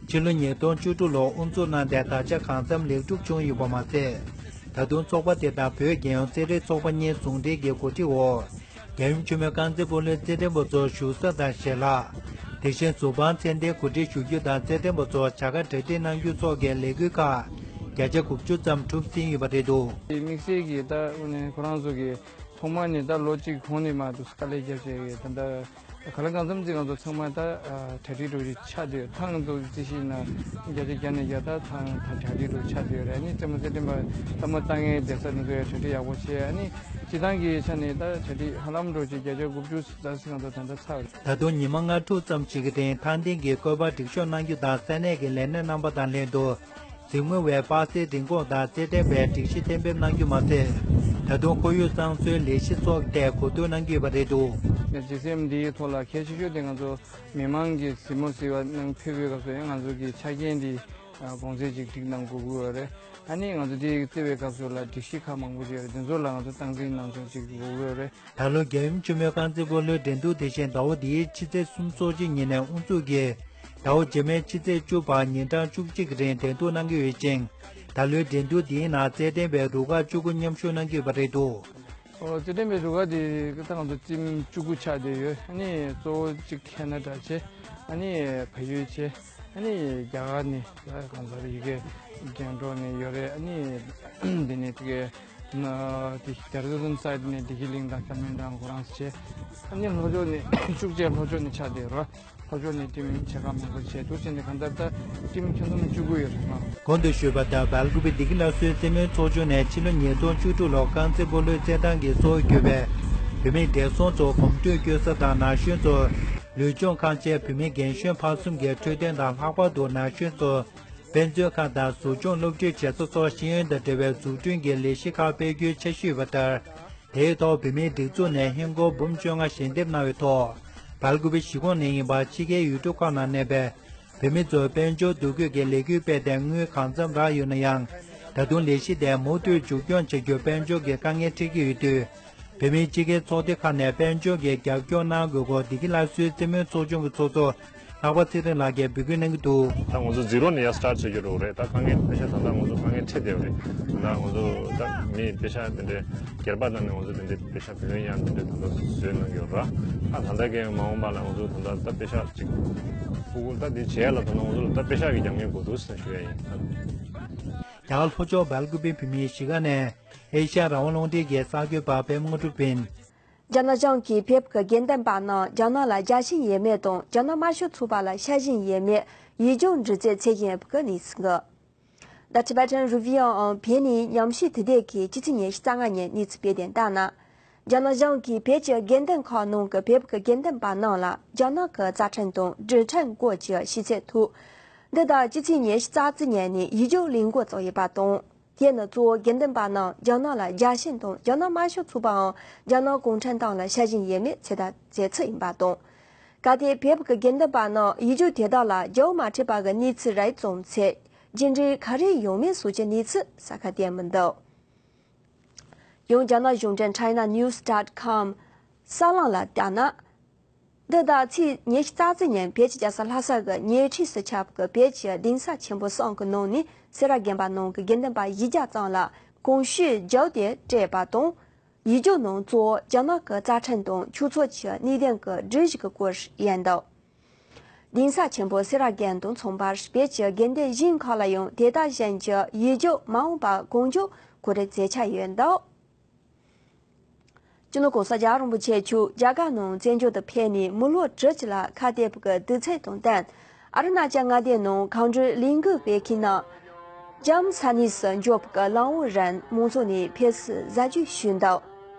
ཕྱི་ལོ་ཉིས་སྟོང་བཅུ་དྲུག་ལོར་དབུ་འཛུགས་གནང་སྟེ་ད་ཆ་གང་འཚམ་ལེགས་གྲུབ་བྱུང་ཡོད་པ་མ་ཟད། ད་དུང་ཚོགས་པ་དེ་དང་བོད་རྒྱལ་ཡོངས་རྩེད་རིགས་ཚོགས་པ་གཉིས་ཟུང་འབྲེལ་གྱི་གོ་སྒྲིག་འོག་རྒྱལ་ཡུམ་ཆེན་མོའི་རྐང་རྩེད་སྤོ་ལོའི་རྩེད་འགྲན་པ་ཚོར་བཞུགས་ས་དང་ཞལ་ལག། དེ་བཞིན་གཟུ་དཔང་ཚད་ལྡན་གོ་སྒྲིག་ཞུ་རྒྱུ་དང་རྩེད་འགྲན་པ་ཚོར་བྱ་དགའ་གྲ་སྒྲིག་གནང་རྒྱུ་སོགས་ཀྱི་ལས་འགུལ་ཁག་བརྒྱ་ཆ་དགུ་བཅུ་ཙམ་གྲུབ་ཟིན་ཡོད་པ་རེད་འདུག། དམིགས་བསལ་གྱི་ད་དངོས་གནས་ཁོ་རང་ཚོ་གི་ཐོག་མ་ནས་ད་ལོ་གཅིག་གོང་ནས་མར་དུ་དཀའ་ལས་བརྒྱབ་བྱས་ད་ལྟ་ག་ལ་གང་འཚམ་ཅིག་ང་ཚོ་ཚང་མ་ད་གྲ་སྒྲིག་འགྲོ་རྒྱུ་ཆགས་བསྡད་ཡོད། ཐེངས་འདུག་རྩིས་ཞིག་ན་བརྒྱ་ཆ་བརྒྱ་ནས་བརྒྱ་ད་ཐེངས་ད་གྲ་སྒྲིག་འགྲོ་ཆགས་བསྡད་ཡོད་རེད། ཨ་ནི་རྩེད་མོ་རྩེད་འགྲན་པ་ལྟད་མོ་ལྟ་མཁན་བསྡད་ས་དེ་ཚོ་ཡང་གྲ་སྒྲིག་ཡག་པོ་བྱས། ཨ་ནི་སྤྱི་བཏང་གི་ཆ་ནས་ད་གྲ་སྒྲིག་ཧ་ལམ་འགྲོ་རྒྱུ་བརྒྱ་ཆ་དགུ་བཅུ་ཙམ་ཞིག་ང་ཚོ་ད་ལྟ་ཚར་བ་རེད། ད་དུང་ཉི་མ་ལྔ་དྲུག་ཙམ་ཞིག་གི་རིང་ཐང་སྟེང་གི་བཀོད་པ་སྒྲིག་ཞོགས་གནང་རྒྱུ་དང་ས་གནས་ཀྱི་ལས་སྣེ་རྣམ་པ་དང་ལྷན་དུ། གཟིགས་མོ་བའི་པར་སའི་རིན་གོང་དང་རྩེད་འགྲན་པའི་སྒྲིག་གཞི་གཏན་འབེབས་གནང་རྒྱུ་མ་ཟད། ད་དུང་ཁོར་ཡུག་གཙང་བཟོའི་ལས་གཞི་སོགས་ཐད་གོ་བསྡུར་གནང་གི་ཡོད་པ་རེད་འདུག། ཇི་སི་ཨེམ་འདིའི་ཐོག་ལ་གལ་ཆེ་ཤོས་དེ་ང་ཚོ་མི་མང་གི་གཟིགས་མོ་གཟིགས་པ་གནང་ཕེབས་པའི་སྐབས་སུ་ཡང་ང་ཚོ་གི་ཆ་རྐྱེན་འདི་གོང་ཚད་ཅིག་སྒྲིག་གནང་དགོས་ཀྱི་ཡོད་རེད། ཨ་ནི་ང་ཚོ་འདི་རྩེ་བའི་སྐབས་སུ་ལ་སྒྲིག་གཞི་ཁག་མང་པོ་ཅིག་ཡོད་རེད། དེ་ཚོ་ལ་ང་ཚོ་སྟངས་འཛིན་གནང་ཚུལ་ཅིག་དགོས་ཀྱི་ཡོད་རེད། ད་ལོ་རྒྱལ་ཡུམ་ཆེན་མོའི་རྐང་རྩེད་སྤོ་ལོའི་འགྲན་བསྡུར་དེ་བཞིན་ཟླ་བ་འདིའི་ཕྱི་ཚེས་སུམ་ཅུ་སོ་གཅིག་ཉིན་ནས་དབུ་འཛུགས་ཀྱིས། ཟླ་བ་རྗེས་མའི་ཕྱི་ཚེས་བཅུ་བར་ཉིན་གྲངས་བཅུ་གཅིག་གི་རིང་འགྲན་བསྡུར་གནང་གི་ཡོད་ཅིང་། ད་ལོའི་འགྲན་བསྡུར་འདིའི་ནང་རྩེད་འགྲན་པའི་རུ་ཁག་བཅུ་དགུ་མཉམ་ཞུགས་གནང་གི་ཡོད་པ་རེད་འདུག། ཨོ་རྩེད་འགྲན་པའི་རུ་ཁག་དེ་ད་ང་ཚོ་རྩེད་མོ་བཅུ་དགུ་ཆགས་བསྡད་ཡོད། ཨ་ནི་གཙོ་བོ་གཅིག་ཁེ་ན་ཌ་བྱས། ཨ་ནི་བལ་ཡུལ་བྱས། ཨ་ནི་རྒྱ་གར་ནས་ད་གང་ཟེར་ཡི་གེ་འགྲན་གྲོགས་ནས་ཡོད་རེད། ཨ་ནི་འདི་ནས་དེ་གའི་ན་དེ་རྡེ་ར་ལྡུན་སའིད་ནས་བདེ་སྐྱིད་གླིང་དང་ཁ་མན་དང་ཁོ་རང་བྱས། ཨ་ནི་ལྷོ་ཕྱོགས་ནས་ཤུགས་ཆེ་ལྷོ་ཕྱོགས་ནས་ཆགས་བསྡད་རོ། ལྷོ་ཕྱོགས་ནས་ཊིམ་ཆེ་ཁག་མང་པོ་བྱས་འདུག་བྱས་ནས་གང་ལྟར་ད་ཊིམ་ཁྱོན་བསྡོམས་བཅུ་དགུ་ཡོད་རེད་མ། གོང་དུ་ཞུས་པ་ལྟར་སྦེལ་ཀོབ་པའི་བདེ་སྐྱིད་སླར་གསོའི་རྩེད་མོའི་ཚོགས་ཆུང་ནས་ཕྱི་ལོ་ཉིས་སྟོང་བཅུ་དྲུག་ལོར་རྐང་རྩེད་སྤོ་ལོའི་རྩེད་ཐང་གི་གཙོ་བོ་གྱུར་པའི་བུད་མེད་བགྲེས་སོང་ཚོ་གོམ་བགྲོད་སྐྱོད་ས་དང་ན་གཞོན་ཚོ་ལུས་སྦྱོང་ཁང་བཅས་བུད་མེད་རྒན་གཞོན་ཕར་གསུམ་གྱི་འཕྲོད་བསྟེན་དང་ལྷག་པར་དུ་ན་གཞོན་ཚོ་དཔེ་མཛོད་ཁང་དང་གཟུགས་སྦྱོང་སློབ་ཁྲིད་བྱེད་ས་སོགས་ཤེས་ཡོན་དང་འབྲེལ་བའི་འཛུགས་སྐྲུན་གྱི་ལས་གཞི་ཁག་སྤེལ་རྒྱུའི་འཆར་གཞི་ཡོད་པ་ལྟར། དེའི་ཐོག་བུད་མེད་སྒྲིག་འཛུགས་ནས་ཧིན་སྒོར་འབུམ་བཅོ་ལྔ་ཞལ་འདེབས་གནང་བའི་ཐོག་སྦེལ་ཀོབ་པའི་གཞིས་ཁོངས་ནས་ཡིན་པ་ཕྱི་རྒྱལ་ཡུལ་གྲུ་ཁག་ནང་གནས་པའི་བུད་མེད་ཚོར་དཔལ་འབྱོར་འདུ་འགོད་ཀྱི་ལས་འགུལ་སྤེལ་ཏེ་དངུལ་གང་འཚམ་རག་ཡོད་ན་ཡང་། ད་དུང་ལས་གཞི་དེ་མུ་མཐུད་མཇུག་སྐྱོང་བྱ་རྒྱུར་དཔལ་འབྱོར་གྱི་དཀའ་ངལ་འཕྲད་ཀྱི་ཡོད་དུས། བོད་མིའི་སྤྱི་སྒེར་ཚོགས་སྡེ་ཁག་ནས་དཔལ་འབྱོར་གྱི་རྒྱབ་སྐྱོར་གནང་དགོས་སྐོར་བདེ་སྐྱིད་སླར་གསོའི་རྩེད་མོའི་ཚོགས་ཆུང་གི་ཚོགས་གཙོ་ལྷག་པ་ཚེ་རིང་ལགས་ཀྱིས་འབོད་སྐུལ་གནང་གི་འདུག། ད་ང་ཚོ་ཛི་རོ་ནས་ཡར་སི་ཊར་ཊི་བྱེད་ཀྱི་ཡོད་རེད། ད་དཀའ་ངལ་དཔེ་ཤག་ད་ལྟ་ང་ཚོ་དཀའ་ངལ་འཕྲད་བསྡད་ཡོད་རེད། ད་ང་ཚོ་ད་མི་དཔེ་ཤག་དེ་འདྲའི་སྒེར་པ་དང་ནས་ང་ཚོ་དེ་འདྲའི་དཔེ་ཤག་བུ་ལོན་ཡང་དེ་འདྲའི་ད་ལྟ་བཟོས་གནང་གི་ཡོད་ར། ད་ད་ལྟ་གི་མ་འོངས་པ་ལ་ང་ཚོ་ད་ལྟ་ད་དཔེ་ཤག་ཅིག་ཕྲུ་གུ་ད་དེ་བྱས་ལ་ད་ང་ཚོ་ལ་ད་དཔེ་ཤག་གི་རྒྱབ་ངལ་དགོས་འདུག་ཟེར་ཞུ་ཡ་ཡིན། རྒྱ་གར་ལྷོ་ཕྱོགས་སྦེལ་ཀོབ་པའི་བོད་མིའི་གཞིས་ཀ་ནས། ཨེ་ཤ་ཡ་རང་དབང་རླུང་འཕྲིན་གྱི་གསར་འགོད་པ་པད་མ་དངོས་གྲུབ་ཡིན། རྒྱ་ནག་གཞུང་གིས་བོད་ཀྱི་དགེ་འདུན་པ་རྣམས་རྒྱ་ནག་ལ་རྒྱལ་ཞེན་ཡོད་མེད་དང་རྒྱ་ནག་དམར་ཤོག་ཚོགས་པ་ལ་ཤ་ཞེན་ཡོད་མེད་ཡིད་འཇོག་འདྲི་རྩད་བྱེད་བཞིན་ཡོད་པའི་གནས་ཚུལ་འདུག། The Tibetan Review of བོད་ནས་ཉམས་ཞིབ་དུས་དེབ་ཀྱིས་ཕྱི་ཚེས་ཉི་ཤུ་རྩ་ལྔ་ཉིན་གནས་ཚུལ་སྤེལ་དོན་ལྟར་ན། རྒྱ་ནག་གཞུང་གིས་བོད་ཀྱི་དགེ་འདུན་ཁག་ནང་གི་བོད་ཀྱི་དགེ་འདུན་པ་རྣམས་ལ་རྒྱ་ནག་གི་རྩ་ཁྲིམས་དང་སྒྲིག་ཁྲིམས་སྐོར་གྱི་ཤེས་ཚད་ཐོག་འདི་ལྟར་ཕྱི་ཚེས་ཉི་ཤུ་རྩ་གཅིག་ཉིན་ནས་ཡིད་འཇོག་ལས་འགུལ་བཙུགས་ཡོད་པ་དང་། དེ་ནི་གཙོ་བོ་དགེ་འདུན་པ་རྣམས་རྒྱ་ནག་ལ་རྒྱལ་ཞེན་དང་རྒྱ་ནག་དམར་ཤོག་ཚོགས་པའམ་རྒྱ་ནག་གུང་ཁྲན་ཏང་ལ་ཤ་ཞེན་ཡོད་མེད་ཚོད་ལྟ་མཛད་ཚུལ་ཡིན་པ་དང་། གལ་ཏེ་བོད་ཀྱི་དགེ་འདུན་པ་རྣམས་ཡིད་འཇོག་དེ་དག་ལ་རྒྱལ་བ་མ་ཁྲི་པ་གི་གནས་ཚུལ་རགས་ཙམ་ཚེ་རྒྱུ་འབྲས་ག་རེ་ཡོང་མིན་སོགས་ཀྱི་གནས་ཚུལ་གསལ་ཁ་བསྟན་མི་འདུག། ཡང་རྒྱ་ནག་གཞུང་འབྲེལ་China News dot com གསར་ལམ་ལ་བལྟས་ན། འདི་ཟླ་ཚེས་ཉི་ཤུ་རྩ་གཅིག་ཉིན་བོད་ཀྱི་རྒྱལ་ས་ལྷ་ས་གི་ཉེ་འཁྲིས་སུ་ཁྱབ་ཀྱི་བོད་ཀྱི་གདན་ས་ཆེན་པོ་གསུམ་གྱི་ནང་ནས་སེ་ར་དགོན་པ་ནང་གི་དགེ་འདུན་པ་བཞི་བརྒྱ་ཙམ་ལ་གོང་ཞུས་རྒྱབ་སྟེ་སྤྲད་པ་དང་། ཡིད་འཇོག་ནང་གཙོ་བོ་རྒྱ་ནག་གི་རྩ་ཁྲིམས་དང་ཆོས་ཕྱོགས་ཀྱི་གནད་དོན་གྱི་སྒྲིག་གཞི་གི་སྐོར་ཡིན་འདུག། གདན་ས་ཆེན་པོ་སེ་ར་དགོན་དང་མཚུངས་པར་བོད་ཀྱི་དགེ་འདུན་གཞན་ཁག་ལ་ཡང་དེ་དང་གཞན་གྱི་ཡིད་འཇོག་མ་འོངས་པར་གང་མགྱོགས་གོ་སྒྲིག་མཛད་འཆར་ཡོད་འདུག། སྤྱི་ནོར་༸གོང་ས་༸སྐྱབས་མགོན་རིན་པོ་ཆེ་མཆོག་རྒྱ་གར་ནང་བཙན་བྱོལ་དུ་ཕེབས་ནས་མི་ལོ་དྲུག་ཅུ་ལ་ཁ་གཏད་པའི་དུས་ཚོད་དང་བསྟུན། ཨ་རུ་ན་ཅལ་མངའ་སྡེ་ནང་གང་འགྲུལ་ལས་འགུལ་སྤེལ་མཁན་ནང་ལྕམ་ས་གནས་སུ་འབྱོར་བའི་གླང་བོ་རིན་མང་ཚོགས་ནས་ཕེབས་བསུ་གཟའ་གཅིག་ཞུས་འདུག་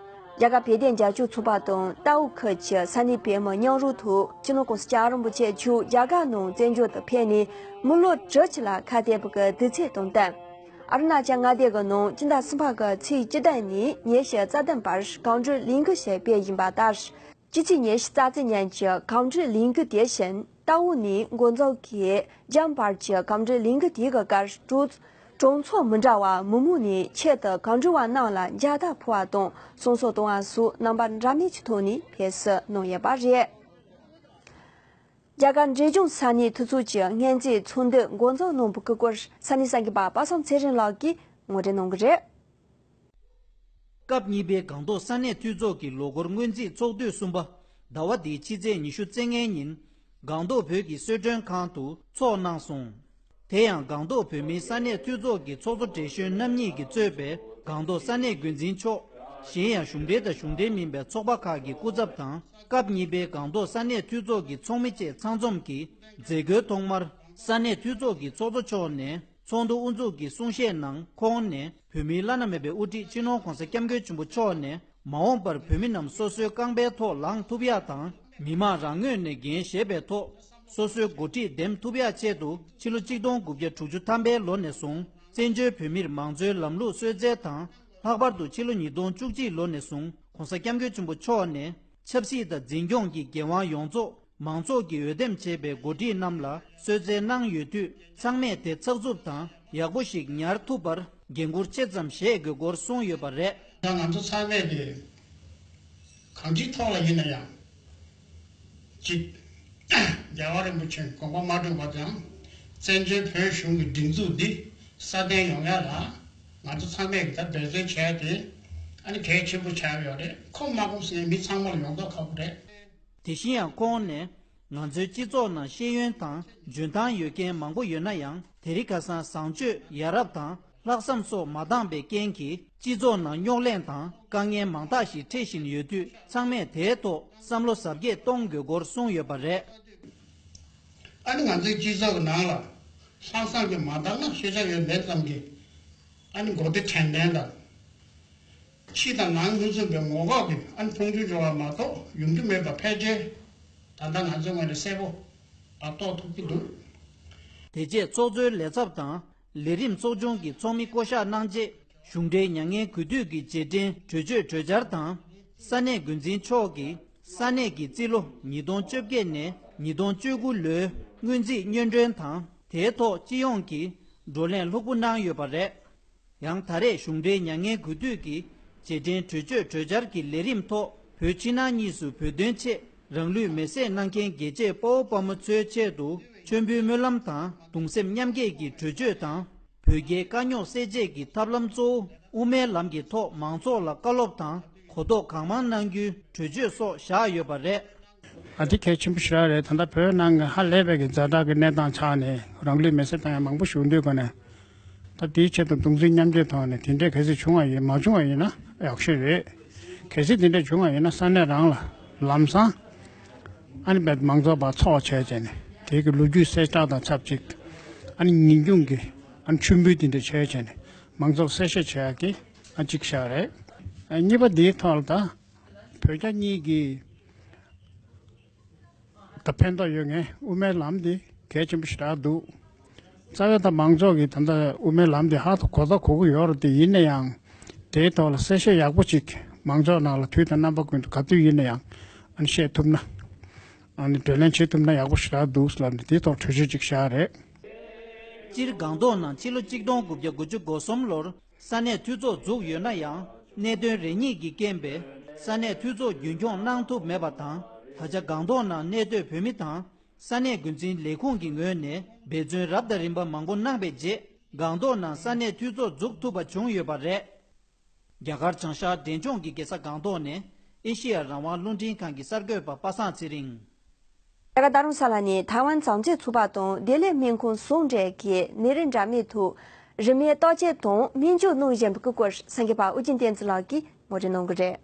རྒྱ་གར་བོད་དོན་རྒྱབ་སྐྱོར་ཚོགས་པ་དང་རྟའུ་ཁུལ་གྱི་ས་གནས་བོད་མི་མཉམ་རུབ་ཐོག་སྤྱི་ནོར་༸གོང་ས་༸སྐྱབས་མགོན་རིན་པོ་ཆེ་མཆོག་རྒྱ་གར་ནང་བཙན་བྱོལ་དུ་ཕེབས་ནས་མི་ལོ་དྲུག་ཅུ་ལ་ཁ་གཏད་པའི་དུས་ཚོད་དང་བསྟུན། ཨ་རུ་ན་ཅལ་མངའ་སྡེ་གི་ནང་སྤྱི་ཟླ་གསུམ་པ་གི་ཚེས་བཅུ་བདུན་ནས་ཉི་ཤུ་རྩ་བདུན་བར་གང་འགྲུལ་ལས་འགུལ་ཞིག་སྤེལ་བཞིན་པ་ལྟར། སྤྱི་ཚེས་ཉི་ཤུ་རྩ་གཅིག་ཉིན་གྱི་གང་འགྲུལ་ལས་འགུལ་དེ་བཞིན་རྟའུ་ནས་མགོ་འཛོམས་ཀྱི་རྒྱང་བར་གྱི་གང་འགྲུལ་ལས་འགུལ་དེ་གི་སྐབས་གྲོང་གྲོང་ཚོ་མི་འདྲ་བ་མི་མང་ནས་ཆེད་དུ་གང་འགྲུལ་བ་རྣམས་ལ་མཇལ་དར་ཕུལ་བ་དང་གསུང་སོགས་གཏོང་བ་སོགས་རྣམ་པ་འདྲ་མིན་གྱི་ཐོག་ནས་ཕེབས་བསུ་གནང་ཡོད་པ་རེད། རྒྱ་གར་འབྲས་ལྗོངས་ས་གནས་འཐུས་ཚོགས་ཀྱི་སྔོན་རྩིས་ཚོགས་འདུ་འགོ་འཛུགས་གནང་བའི་སྐོར་ས་གནས་གསར་འགོད་པ་པ་སངས་ཚེ་རིང་ལགས་ཀྱིས་ངོ་སྤྲོད་གནང་གི་རེད། སྐབས་གཉིས་པའི་སྒང་ཏོག་ས་གནས་འཐུས་ཚོགས་ཀྱི་ལོ་འཁོར་སྔོན་རྩིས་ཚོགས་དུས་གསུམ་པ་ཟླ་བ་འདིའི་ཕྱི་ཚེས་ཉི་ཤུ་རྩ་ལྔའི་ཉིན་སྒང་ཏོག་བོད་ཀྱི་གསོལ་མགྲོན་ཁང་དུ་ཚོགས་གནང་སོང་། དེ་ཡང་སྒང་ཏོག་བོད་མིའི་ས་གནས་འཐུས་ཚོགས་ཀྱི་ཚོགས་གཙོ་བགྲེས་གཞོན་རྣམ་གཉིས་ཀྱིས་གཙོས་པའི་སྒང་ཏོག་ས་གནས་འགོ་འཛིན་མཆོག་གཞན་ཡང་གཞུང་འབྲེལ་དང་གཞུང་འབྲེལ་མིན་པའི་ཚོགས་པ་ཁག་གི་སྐུ་ཚབ་དང་སྐབས་གཉིས་པའི་སྒང་ཏོག་ས་གནས་འཐུས་ཚོགས་ཀྱི་ཚོགས་མི་བཅས་ཚང་འཛོམས་ཀྱིས་མཛད་སྒོའི་ཐོག་མར་ས་གནས་འཐུས་ཚོགས་ཀྱི་ཚོགས་གཙོ་མཆོག་ནས། ཚོགས་འདུ་དབུ་འཛུགས་ཀྱི་གསུང་བཤད་ནང་ཁོང་ནས་བོད་མིའི་བླ་ན་མེད་པའི་དབུ་ཁྲིད་སྤྱི་ནོར་༸གོང་ས་༸སྐྱབས་མགོན་ཆེན་པོ་མཆོག་ནས་མ་འོངས་པར་བོད་མི་རྣམས་སོ་སོའི་རྐང་པའི་ཐོག་ལངས་ཐུབ་ཡག་དང་མི་དམངས་རང་ངོས་ནས་འགན་བཞེས་པའི་ཐོག་སོ་སོའི་འགོ་ཁྲིད་འདེམས་ཐུབ་ཡག་ཆེད་དུ་ཕྱི་ལོ་གཅིག་སྟོང་དགུ་བརྒྱ་དྲུག་ཅུ་ཐམ་པའི་ལོ་ནས་བཟུང་བཙན་བྱོལ་བོད་མིར་མང་གཙོའི་ལམ་ལུགས་སྲོལ་འཛིན་དང་ལྷག་པར་དུ་ཕྱི་ལོ་ཉིས་སྟོང་བཅུ་གཅིག་ལོ་ནས་བཟུང་༸གོང་ས་༸སྐྱབས་མགོན་ཆེན་པོ་མཆོག་ནས་ཆབ་སྲིད་དང་འཛིན་སྐྱོང་གི་འགན་དབང་ཡོངས་རྫོགས་མང་ཚོགས་ཀྱིས་འོས་འདེམས་བྱས་པའི་འགོ་ཁྲིད་རྣམས་ལ་གསོལ་སྩལ་གནང་ཡོད་དུས་ཚང་མས་དེ་ཚགས་ཚུད་དང་ཡག་པོ་ཞིག་ཉར་ཐུབ་པར་འགན་འཁུར་ཆེ་ཙམ་བཞེས་དགོས་སྐོར་གསུངས་ཡོད་པ་རེད། ད་ང་ཚོ་ཚང་མས་ཀྱི་གང་ཅིའི་ཐོག་ལ་ཡིན་ན་ཡང་གཅིག་རྒྱལ་བ་རིན་པོ་ཆེ་དགོངས་པ་མ་གྲུབ་པ་དང་བཙན་བྱོལ་བོད་གཞུང་གི་སྒྲིག་འཛུགས་འདི་སྲ་བརྟན་ཡོང་ཡ་ལ་ང་ཚོ་ཚང་མས་ཀྱི་ད་འབད་བརྩོན་བྱས་ཏེ་ཨ་ནི་གལ་ཆེན་པོ་ཆགས་ཡོད་རེད། ཁོམ་མ་ཁོམ་ཟེར་ནས་མི་ཚང་མ་ལ་ཡོང་མདོག་ཁ་པོ་རེད། དེ་བཞིན་ཡང་ཁོང་ནས་ང་ཚོའི་སྤྱི་ཚོགས་ནང་ཤེས་ཡོན་དང་འཇོན་ཐང་ཡོད་མཁན་མང་པོ་ཡོད་ན་ཡང་དེ་རིང་ཁ་སང་བཟང་སྤྱོད་ཡ་རབས་དང་ལྷག་བསམ་སོགས་མ་འདང་པའི་རྐྱེན་གྱིས་སྤྱི་ཚོགས་ནང་རྙོག་གླེང་དང་དཀའ་ངལ་མང་དག་ཞིག་འཕྲད་བཞིན་ཡོད་དུས་ཚང་མས་དེའི་ཐོག་བསམ་བློ་གཟབ་རྒྱས་གཏོང་དགོས་སྐོར་གསུངས་ཡོད་པ་རེད། ཨ་ནི་ང་ཚོའི་སྤྱི་ཚོགས་ཀྱི་ནང་ལ་ལྷག་བསམ་གྱིས་མ་འདང་ན་ཤེས་བྱ་ཡོད་མེད་ཙམ་གྱིས་ཨ་ནི་མགོ་བདེ་དྲན་རྟེན་དང་། ཕྱི་དང་ནང་མི་མཚུངས་པའི་ངོ་ལྐོག་གི་ཨ་ནི་མཐོང་ཆུང་འབྱུང་བ་མ་གཏོགས་ཡོང་རྒྱུ་མེད་པ་ཕལ་ཆེར་ད་ལྟ་ང་ཚོའི་ངོས་ནས་གསལ་པོ་ཨ་རྟོགས་ཐུབ་ཀྱི་འདུག་དེ་རྗེས་ཚོགས་གཙོའི་ལས་ཚབ་དང་ལས་རིམ་ཚོགས་ཆུང་གི་ཚོགས་མི་བསྐོ་གཞག་གནང་རྗེས་གཞུང་འབྲེལ་མྱ་ངན་གུས་འདུད་ཀྱི་རྗེས་དྲན་གྲོས་ཆོད་གྲོས་འཆར་དང་ས་གནས་འགོ་འཛིན་མཆོག་གིས་ས་གནས་ཀྱི་རྩིས་ལོ་ཉིས་སྟོང་བཅོ་བརྒྱད་ནས་ཉིས་སྟོང་བཅུ་དགུ་ལོའི་སྔོན་རྩིས་སྙན་སྒྲོན་དང་དེའི་ཐོག་སྤྱི་ཡོངས་ཀྱི་བགྲོ་གླེང་ལྷུག་པོ་གནང་ཡོད་པ་རེད། ཡང་ད་རེས་གཞུང་འབྲེལ་མྱ་ངན་གུས་འདུད་ཀྱི་རྗེས་དྲན་གྲོས་ཆོད་གྲོས་འཆར་གྱི་ལས་རིམ་ཐོག་བོད་ཕྱི་ནང་གཉིས་སུ་བོད་དོན་ཆེད་རང་ལུས་མེར་སྲེག་གནང་མཁན་རྒྱལ་གཅེས་དཔའ་བོ་དཔའ་མོ་ཚོའི་ཆེད་དུ་མཆོད་འབུལ་སྨོན་ལམ་དང་གདུང་སེམས་མཉམ་སྐྱེད་ཀྱི་གྲོས་ཆོད་དང་། བོད་རྒྱའི་དཀའ་རྙོག་སེལ་ཆེད་ཀྱི་ཐབས་ལམ་གཙོ་བོ་དབུ་མའི་ལམ་གྱི་ཐོག་མང་ཚོགས་ལ་བཀའ་སློབ་དང་གོ་རྟོགས་གང་མང་གནང་རྒྱུའི་གྲོས་ཆོད་སོགས་བཞག་ཡོད་པ་རེད། ཨ་དེ་གལ་ཆེན་པོ་ཞེ་དྲག་རེད། ད་ལྟ་བོད་ནང་གི་ཧ་ལས་པའི་གི་ཛ་དྲག་གི་གནས་སྟངས་ཆགས་ནས་རང་ལུས་མེར་སྲེག་བཏང་ཡ་མང་པོ་ཞིག་འདུག་ག་ནས་ད་དེའི་ཆེད་དུ་གདུང་སེམས་མཉམ་སྐྱེད་ཐོག་ནས་དེ་འདྲས་གལ་སྲིད་བྱུང་བ་ཡིན་མ་བྱུང་བ་ཡིན་ན་ཡག་ཤོས་རེད། གལ་སྲིད་དེ་འདྲས་བྱུང་བ་ཡིན་ན་ས་གནས་རང་ལ་ལམ་སང་ཨ་ནི་བས་མང་ཚོགས་པ་ཚོགས་བྱས་བྱས་ནས་དེའི་གི་ལོ་རྒྱུས་གསལ་བསྒྲགས་དང་ཆབས་ཅིག་ཨ་ནི་ཉིན་རྒྱུན་གྱི་ཨ་ནི་མཆོད་འབུལ་དེ་འདྲས་བྱས་བྱས་ནས་མང་ཚོགས་གསལ་བཤད་བྱེད་ཡག་གི་ཨ་གཅིག་བཞག་རེད། ཨ་གཉིས་པ་དེའི་ཐོག་ལ་ད་བོད་རྒྱ་གཉིས་ཀྱི་ད་ཕན་ཐོགས་ཡོད་ངེས་དབུ་མའི་ལམ་འདི་གལ་ཆེན་པོ་ཞེ་དྲག་འདུག་རྩ་བའི་ད་མང་ཚོགས་ཀྱིས་ད་ལྟ་དབུ་མའི་ལམ་འདི་ཧ་ཐོ་གོ་ཐོ་གོ་གི་ཡོད་རེད་དེ། ཡིན་ན་ཡང་དེའི་ཐོག་ལ་གསལ་བཤད་ཡག་པོ་ཅིག་མང་ཚོགས་ནང་ལ་དུས་དང་རྣམ་པ་ཀུན་ཏུ་ག་དུས་ཡིན་ན་ཡང་ཨ་ནི་བཤད་ཐུབ་ན་ཨ་ནི་བགྲོ་གླེང་བྱེད་ཐུབ་ན་ཡག་པོ་ཞེ་དྲག་འདུག་ལབ་ནས་དེའི་ཐོག་གྲོས་ཆོད་ཅིག་བཞག་རེད། སྤྱིར་སྒང་ཏོག་ནང་ཕྱི་ལོ་གཅིག་སྟོང་དགུ་བརྒྱ་དགུ་བཅུ་གོ་གསུམ་ལོར་ས་གནས་འཐུས་ཚོགས་འཛུགས་ཡོད་ན་ཡང་གནད་དོན་རེ་གཉིས་ཀྱི་རྐྱེན་པས་ས་གནས་འཐུས་ཚོགས་རྒྱུན་འཁྱོངས་གནང་ཐུབ་མེད་པ་དང་། ད་ཆ་སྒང་ཏོག་ནང་གནས་སྡོད་བོད་མི་དང་ས་གནས་འགོ་འཛིན་ལས་ཁུངས་ཀྱི་ངོས་ནས་འབད་བརྩོན་རབ་དང་རིམ་པ་མང་པོ་གནང་བའི་རྗེས་སྒང་ཏོག་ནང་ས་གནས་འཐུས་ཚོགས་འཛུགས་ཐུབ་པ་བྱུང་ཡོད་པ་རེད། རྒྱ་གར་བྱང་ཤར་འབྲས་ལྗོངས་ཀྱི་རྒྱལ་ས་སྒང་ཏོག་ནས་ཨེ་ཤེ་ཡ་རང་དབང་རླུང་འཕྲིན་ཁང་གི་གསར་འགོད་པ་པ་སངས་ཚེ་རིང་། རྒྱ་གར་རྡ་རམ་ས་ལ་ནས་ཐའེ་ཝན་བྱམས་བརྩེ་ཚོགས་པ་དང་བདེ་ལེགས་སྨན་ཁང་ཟུང་འབྲེལ་གྱིས་ནད་རིགས་འདྲ་མིན་ཐོག་རིན་མེད་བརྟག་དཔྱད་དང་སྨན་བཅོས་གནང་བཞིན་པའི་སྐོར་གསར་འགོད་པ་ཨུ་རྒྱན་བསྟན་འཛིན་ལགས་ཀྱིས་ངོ་སྤྲོད་གནང་གི་རེད།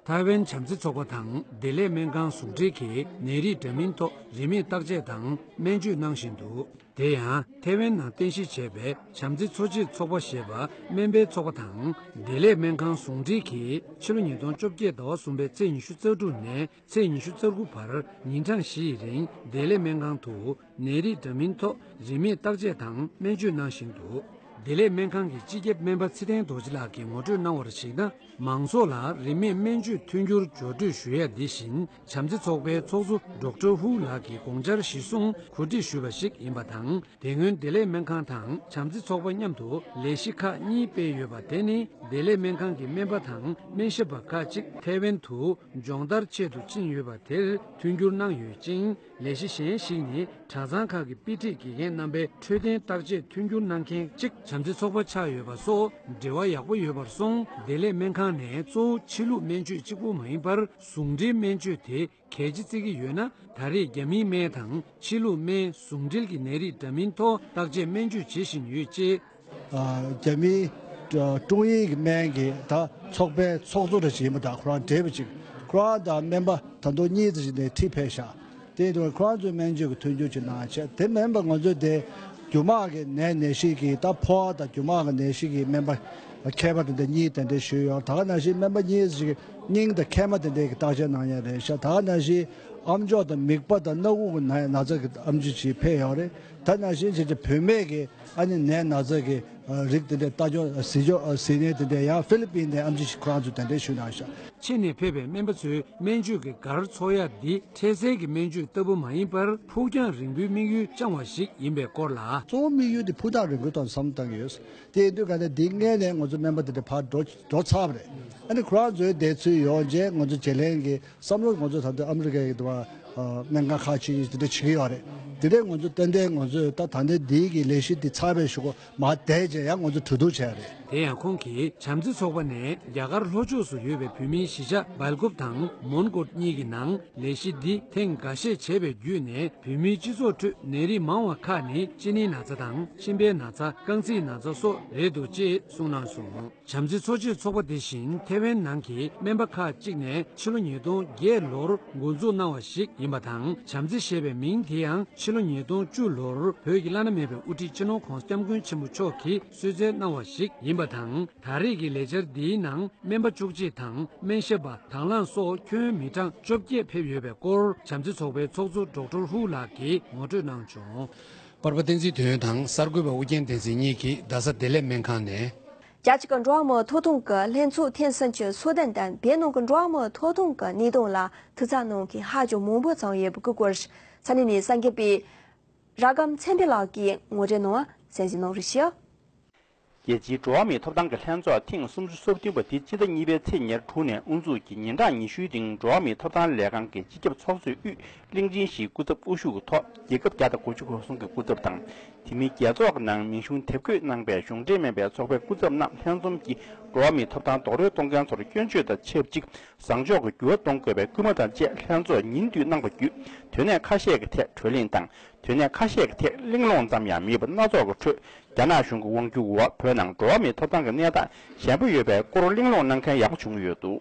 ཐའེ་ཝན་བྱམས་བརྩེ་ཚོགས་པ་དང་བདེ་ལེགས་སྨན་ཁང་ཟུང་འབྲེལ་གྱིས་ནད་རིགས་འདྲ་མིན་ཐོག་རིན་མེད་བརྟག་དཔྱད་དང་སྨན་བཅོས་གནང་བཞིན་འདུག་དེ་ཡང་ཐའེ་ཝན་ནང་རྟེན་གཞི་བྱས་པའི་བྱམས་བརྩེ་འཚོ་བྱེད་ཚོགས་པ་ཞེས་པ་སྨན་པའི་ཚོགས་པ་དང་བདེ་ལེགས་སྨན་ཁང་ཟུང་འབྲེལ་གྱིས་ཕྱི་ལོ་ཉིས་སྟོང་བཅོ་བརྒྱད་ཟླ་བ་གསུམ་པའི་ཚེས་ཉི་ཤུ་རྩ་དྲུག་ནས་ཚེས་ཉི་ཤུ་རྩ་དགུ་བར་ཉིན་གྲངས་བཞི་ཡི་རིང་བདེ་ལེགས་སྨན་ཁང་དུ་ནད་རིགས་འདྲ་མིན་ཐོག་རིན་མེད་བརྟག་དཔྱད་དང་སྨན་བཅོས་གནང་བཞིན་འདུག་བདེ་ལེགས་སྨན་ཁང་གི་སྤྱི་ཁྱབ་སྨན་པ་ཚེ་བརྟན་རྡོ་རྗེ་ལགས་ཀྱིས་ངོ་སྤྲོད་གནང་བར་གཞིགས་ན། མང་ཚོགས་ལ་རིན་མེད་སྨན་བཅོས་མཐུན་འགྱུར་སྦྱོར་སྤྲོད་ཞུ་ཡ་འདི་བཞིན་བྱམས་བརྩེ་ཚོགས་པའི་ཚོགས་གཙོ་ཌོག་ཊར་ཧུ་ལགས་ཀྱིས་དགོངས་འཆར་གཞིར་བཟུང་གོ་སྒྲིག་ཞུས་པ་ཞིག་ཡིན་པ་དང་། དེ་སྔོན་བདེ་ལེགས་སྨན་ཁང་དང་བྱམས་བརྩེ་ཚོགས་པ་མཉམ་དུ་ལས་གཞི་ཁག་གཉིས་སྤེལ་ཡོད་པ། དེ་ནི་བདེ་ལེགས་སྨན་ཁང་གི་སྨན་པ་དང་སྨན་ཞབས་པ་ཁག་ཅིག་ཐའེ་ཝན་དུ་སྦྱོང་བརྡར་ཆེད་དུ་ཕྱིན་ཡོད་པ་དེར་མཐུན་འགྱུར་གནང་ཡོད་ཅིང་། ལས་གཞི་གཞན་ཞིག་ནི་གྲྭ་ཚང་ཁག་གི་དཔེ་ཁྲིད་དགེ་རྒན་རྣམ་པའི་འཕྲོད་བསྟེན་བརྟག་དཔྱད་མཐུན་འགྱུར་གནང་མཁན་གཅིག་བྱམས་བརྩེ་ཚོགས་པ་ཆགས་ཡོད་པ་སོགས་འབྲེལ་བ་ཡག་པོ་ཡོད་པར་སོང་། བདེ་ལེགས་སྨན་ཁང་ནས་གཙོ་བོ་ཕྱི་ལུགས་སྨན་བཅོས་གཅིག་པུ་མ་ཡིན་པར་ཟུང་འབྲེལ་སྨན་བཅོས་དེ་གལ་ཆེ་བརྩི་གི་ཡོད་ན། ད་རེས་རྒྱ་མིའི་སྨན་དང་ཕྱི་ལུགས་སྨན་ཟུང་འབྲེལ་གྱི་ནད་རིགས་འདྲ་མིན་ཐོག་བརྟག་དཔྱད་སྨན་བཅོས་བྱེད་བཞིན་ཡོད་ཅེས། ཨ། རྒྱ་མིའི་ཀྲུང་དབྱིན་གྱི་སྨན་གྱི་ད་ཚོགས་པའི་ཚོགས་གཙོ་རེ་ཞིག་ཡིན་པ་དང་ཁོ་རང་འབྲེལ་བ་ཅིག་ཁོ་རང་དང་སྨན་པ་ད་དུང་གཉིས་ཙམ་ཞིག་ནས་ཁྲིད་ཕེབས་ཤག་དེ་ཡིན་དུས་ཁོ་རང་ཚོའི་སྨན་བཅོས་ཀྱི་མཐུན་འགྱུར་ཅིག་གནང་བྱས། དེ་མིན་པ་ང་ཚོའི་དེ་རྒྱུ་མང་གི་ནད་ནད་གཞི་གི་ད་ཕོ་བ་དང་རྒྱུ་མང་གི་ནད་གཞི་གི་སྨན་པ་མཁས་པ་དེ་འདྲ་གཉིས་གདན་འདྲེན་ཞུས་ཡོད། ད་ག་ནང་བཞིན་སྨན་པ་གཉིས་ཙམ་ཞིག་སྙིང་དང་མཁལ་མ་དེ་འདྲའི་གི་བརྟག་དཔྱད་གནང་ཡ་རེད་ཤག་ད་ག་ནང་བཞིན་ཨམ་ཅོག་དང་མིད་པ་དང་སྣ་ཁུག་གི་ན་ན་ཚ་གི་ཨམ་ཆི་ཞིག་ཕེབས་ཡོད་རེད། ད་ནང་བཞིན་བྱས་བྱས་བུད་མེད་ཀྱི་ཨ་ནི་ནད་ན་ཚ་གི་རིགས་དེ་འདྲའི་ལྟ་སྐྱོང་གཟིགས་སྐྱོང་གཟིགས་མཁན་དེ་འདྲ་ཡང་ཧྥི་ལི་པིན་ནས་ཨམ་ཆི་ཞིག་ཁོ་རང་ཚོ་གདན་འདྲེན་ཞུས་གནང་ཤག་ཕྱི་ནས་ཕེབས་པའི་སྨན་པ་ཚོས་སྨན་བཅོས་ཀྱི་སྒར་འཚོགས་ཡ་འདི་འཕྲལ་སེལ་གྱི་སྨན་བཅོས་ལྟ་བུ་མ་ཡིན་པར་ཕུགས་རྒྱང་རིང་པོའི་དམིགས་ཡུལ་བཅངས་བ་ཞིག་ཡིན་པའི་སྐོར་ལ། གཙོ་བོ་དམིགས་ཡུལ་དེ་ཕུགས་རྒྱང་རིང་པོའི་ཐོག་བསམ་བློ་བཏང་གི་ཡོད། དེ་ཡིན་དུས་ག་ནས་འདི་སྔོན་ནས་ང་ཚོ་སྨན་པ་དེ་འདྲ་ཕར་འགྲོ་འགྲོ་ཚར་བ་རེད། ཨ་ནི་ཁོ་རང་ཚོའི་བསྡད་ཚུལ་ཡོང་རྗེས་ང་ཚོ་བརྗེ་ལེན་གྱི་བསམ་བློ་ང་ཚོ་ད་ལྟ་ཨ་མི་རི་ཀའི་དུ་བ་སྨན་ཁང་ཁག་ཅིག་དེ་འདྲ་བྱེད་ཀྱི་ཡོད་རེད། དེ་འདྲའི་ང་ཚོ་ཏན་ཏན་ང་ཚོས་ད་ད་ལྟའི་འདིའི་གི་ལས་གཞི་འདི་ཚར་བའི་གཞུག་གུ་མར་བསྡད་རྗེས་ཡང་ང་ཚོ་གྲོས་བསྡུར་བྱས་རེད། དེ་ཡང་ཁོང་གིས་བྱམས་བརྩེ་ཚོགས་པ་ནས་རྒྱ་གར་ལྷོ་ཕྱོགས་སུ་ཡོད་པའི་བོད་མིའི་གཞིས་ཆགས་སྦེལ་ཀོབ་དང་མོན་གྷོ་གཉིས་ཀྱི་ནང་ལས་གཞི་འདི་ཐེངས་འགའ་ཤས་བྱས་པའི་བརྒྱུད་ནས་བོད་མིའི་སྤྱི་ཚོགས་ཁྲོད་ནད་རིགས་མང་བ་ཁག་ནི་གཅིན་སྙི་ན་ཚ་དང་མཆིན་པའི་ན་ཚ། རྐང་ཚིགས་ན་ཚ་སོགས་རེད་འདུག་ཅེས་གསུངས་གནང་སོང་། བྱམས་བརྩེ་འཚོ་བྱེད་ཚོགས་པ་དེ་བཞིན་ཐེ་ཝན་ནང་གི་སྨན་པ་ཁག་ཅིག་ནས་ཕྱི་ལོ་ཉིས་སྟོང་བརྒྱད་ལོར་འགོ་འཛུགས་གནང་བ་ཞིག་ཡིན་པ་དང་། བྱམས་བརྩེ་ཞེས་པའི་མིང་དེ་ཡང་ཕྱི་ལོ་ཉིས་སྟོང་བཅུ་ལོར་བོད་ཀྱི་བླ་ན་མེད་པའི་དབུ་ཁྲིད་སྤྱི་ནོར་༧གོང་ས་༧སྐྱབས་མགོན་ཆེན་པོ་མཆོག་གིས་གསོལ་སྩལ་གནང་བ་ཞིག་ཡིན་པ་དང་། ད་རེས་ཀྱི་ལས་འཆར་འདིའི་ནང་སྨན་པ་བཅུ་གཅིག་དང་སྨན་ཞབས་པ་དང་བླངས་སོགས་ཁྱོན་མི་གྲངས་བཅོ་བརྒྱད་ཕེབས་ཡོད་པའི་སྐོར་བྱམས་བརྩེ་ཚོགས་པའི་ཚོགས་གཙོ་ཌོག་ཊར་ཧུ་ལགས་ཀྱིས་ངོ་སྤྲོད་གནང་བྱུང་། པར་པ་བསྟན་འཛིན་དོན་དང་གསར་འགོད་པ་ཨུ་རྒྱན་བསྟན་འཛིན་གཉིས་ཀྱིས་རྡ་ས་བདེ་ལེགས་སྨན་ཁང་ནས། རྒྱ་ཆེ་གི་འགྲོ་བ་མིའི་ཐོབ་ཐང་གི་ལྷན་ཚོགས་ཐེངས་སུམ་ཅུ་སོ་བདུན་དང་བོད་ནང་གི་འགྲོ་བ་མིའི་ཐོབ་ཐང་གི་གནས་སྟངས་ལ་དུས་ཚོད་ནང་གི་ཧ་ཅང་མང་པོ་ཚང་ཡོད་པའི་སྐོར་ས་གནས་ནས་གསར་འགོད་པ་ར་སྒམ་ཚེ་འཕེལ་ལགས་ཀྱིས་ངོ་སྤྲོད་གནང་བ་གསན་གཟིགས་གནང་རོགས་ཞུ། རྒྱལ་སྤྱིའི་འགྲོ་བ་མིའི་ཐོབ་ཐང་གི་ལྷན་ཚོགས་ཐེངས་སུམ་ཅུ་སོ་བདུན་པ་དེ་སྤྱི་ཟླ་གཉིས་པའི་ཚེས་ཉེར་དྲུག་ནས་དབུ་འཛུགས་ཀྱིས་ཉིན་གྲངས་ཉི་ཤུའི་རིང་འགྲོ་བ་མིའི་ཐོབ་ཐང་ལས་ཁང་གི་སྤྱི་ཁྱབ་ཚོགས་གཙོས་དབུས་གླིང་ཆེན་བཞིའི་སྐུ་ཚབ་དབུ་བཞུགས་ཀྱི་ཐོག་རྒྱལ་ཁབ་བརྒྱ་དང་དགུ་བཅུ་གོ་གསུམ་གྱི་སྐུ་ཚབ་དང་། དེ་མིན་རྒྱལ་ཚོགས་ཀྱི་ནང་མིང་གཞུང་དེབ་འགོད་གནང་པའི་གཞུང་འབྲེལ་མིན་པའི་ཚོགས་པའི་སྐུ་ཚབ་རྣམས་ལྷན་འཛོམས་ཀྱིས་འགྲོ་བ་མིའི་ཐོབ་ཐང་རྡོག་རོལ་གཏོང་མཁན་ཚོར་སྐྱོན་བརྗོད་དང་ཆབས་ཅིག་བཟང་ཕྱོགས་ཀྱི་འགྱུར་བ་གཏོང་དགོས་པའི་སྐུལ་མ་དང་བཅས་ལྷན་ཚོགས་ཉིན་བསྟུད་གནང་བ་བརྒྱུད། དོན་གནད་ཁ་ཤས་ཀྱི་ཐད་གྲོས་གླེང་དང་། དོན་གནད་ཁ་ཤས་ཀྱི་ཐད་གླེང་སློང་ཙམ་ཡང་མེད་པར་སྣ་ཚོགས་ཀྱི་ཁྲོད། རྒྱ་ནག་གཞུང་གི་དབང་སྒྱུར་འོག་བོད་ནང་འགྲོ་བ་མིའི་ཐོབ་ཐང་གི་གནས་སྟངས་ཞན་པོ་ཡོད་པའི་སྐོར་གླེང་སློང་གནང་མཁན་ཡག་པོ་བྱུང་ཡོད་འདུག་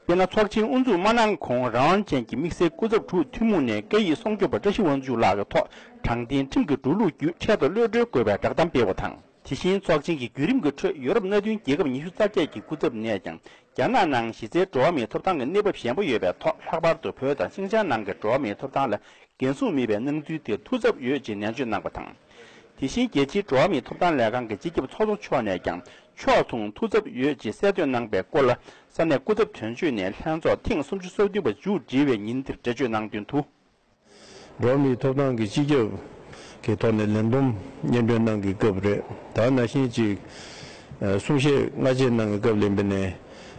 དཔེར་ན། ཚོགས་ཆེན་དབུ་འཛུགས་མ་གནང་གོང་རང་དབང་ཅན་གྱི་དམིགས་བསལ་སྐུ་ཚབ་དྲུག་ཐུན་མོང་ནས་སྐད་ཡིག་སྲུང་སྐྱོབ་པ་བཀྲ་ཤིས་དབང་ཕྱུག་ལགས་ཀྱི་ཐོག་དྲང་བདེན་ཁྲིམས་ཀྱི་འགྲོ་ལུགས་བརྒྱུད་འཕྲལ་དུ་གློད་གྲོལ་དགོས་པའི་བསྒྲགས་གཏམ་སྤེལ་བ་དང་། དེ་བཞིན་ཚོགས་ཆེན་གྱི་བརྒྱུད་རིམ་གྱི་ཁྲོད་ཡོ་རོབ་མནའ་མཐུན་རྒྱལ་ཁབ་ཉི་ཤུ་རྩ་བརྒྱད་ཀྱི་སྐུ་ཚབ་ནས་ཀྱང་རྒྱ་ནག་ནང་གཞི་རྩའི་འགྲོ་བ་མིའི་ཐོབ་ཐང་གི་གནས་བབ་ཞན་པོ་ཡོད་པའི་ཐོག་ལྷག་པར་དུ་བོད་དང་ཤིན་ཅང་ནང་གི་འགྲོ་བ་མིའི་ཐོབ་ཐང་ལ་འགན་སྲུང་མེད་པའི་སྣང་ཚུལ་དེར་ཐུགས་འཚབ་ཡོད་ཅེས་ནན་བརྗོད་གནང་བ་དང་། དེ་བཞིན་རྒྱལ་སྤྱིའི་འགྲོ་བ་མིའི་ཐོབ་ཐང་ལས་ཁང་གི་སྤྱི་ཁྱབ་ཚོགས་གཙོ་མཆོག་ནས་ཀྱང་ཕྱོགས་མཚུངས་ཐུགས་འཚབ་ཡོད་ཅེས་གསལ་འདོན་གནང་པའི་སྐོར་ལ་ས་གནས་སྐུ་ཚབ་དོན་གཅོད་ནས་ལྷན་ཚོགས་ཐེངས་སུམ་ཅུ་སོ་བདུན་པ་མཇུག་སྒྲིལ་བའི་ཉིན་དེར་འགྲེལ་བརྗོད་གནང་དོན་དུ། འགྲོ་བ་མིའི་ཐོབ་ཐང་གི་སྤྱི་ཁྱབ་ཀྱི་ཐོག་ནས་ལས་བསྡོམས་སྙན་སྒྲོན་གནང་གི་སྐབས་རེད། ད་ནང་བཞིན་ཅིག་གསུང་བཤད་སྔ་རྗེས་གནང་གི་སྐབས་ལ་ཡིན་པ་ནས་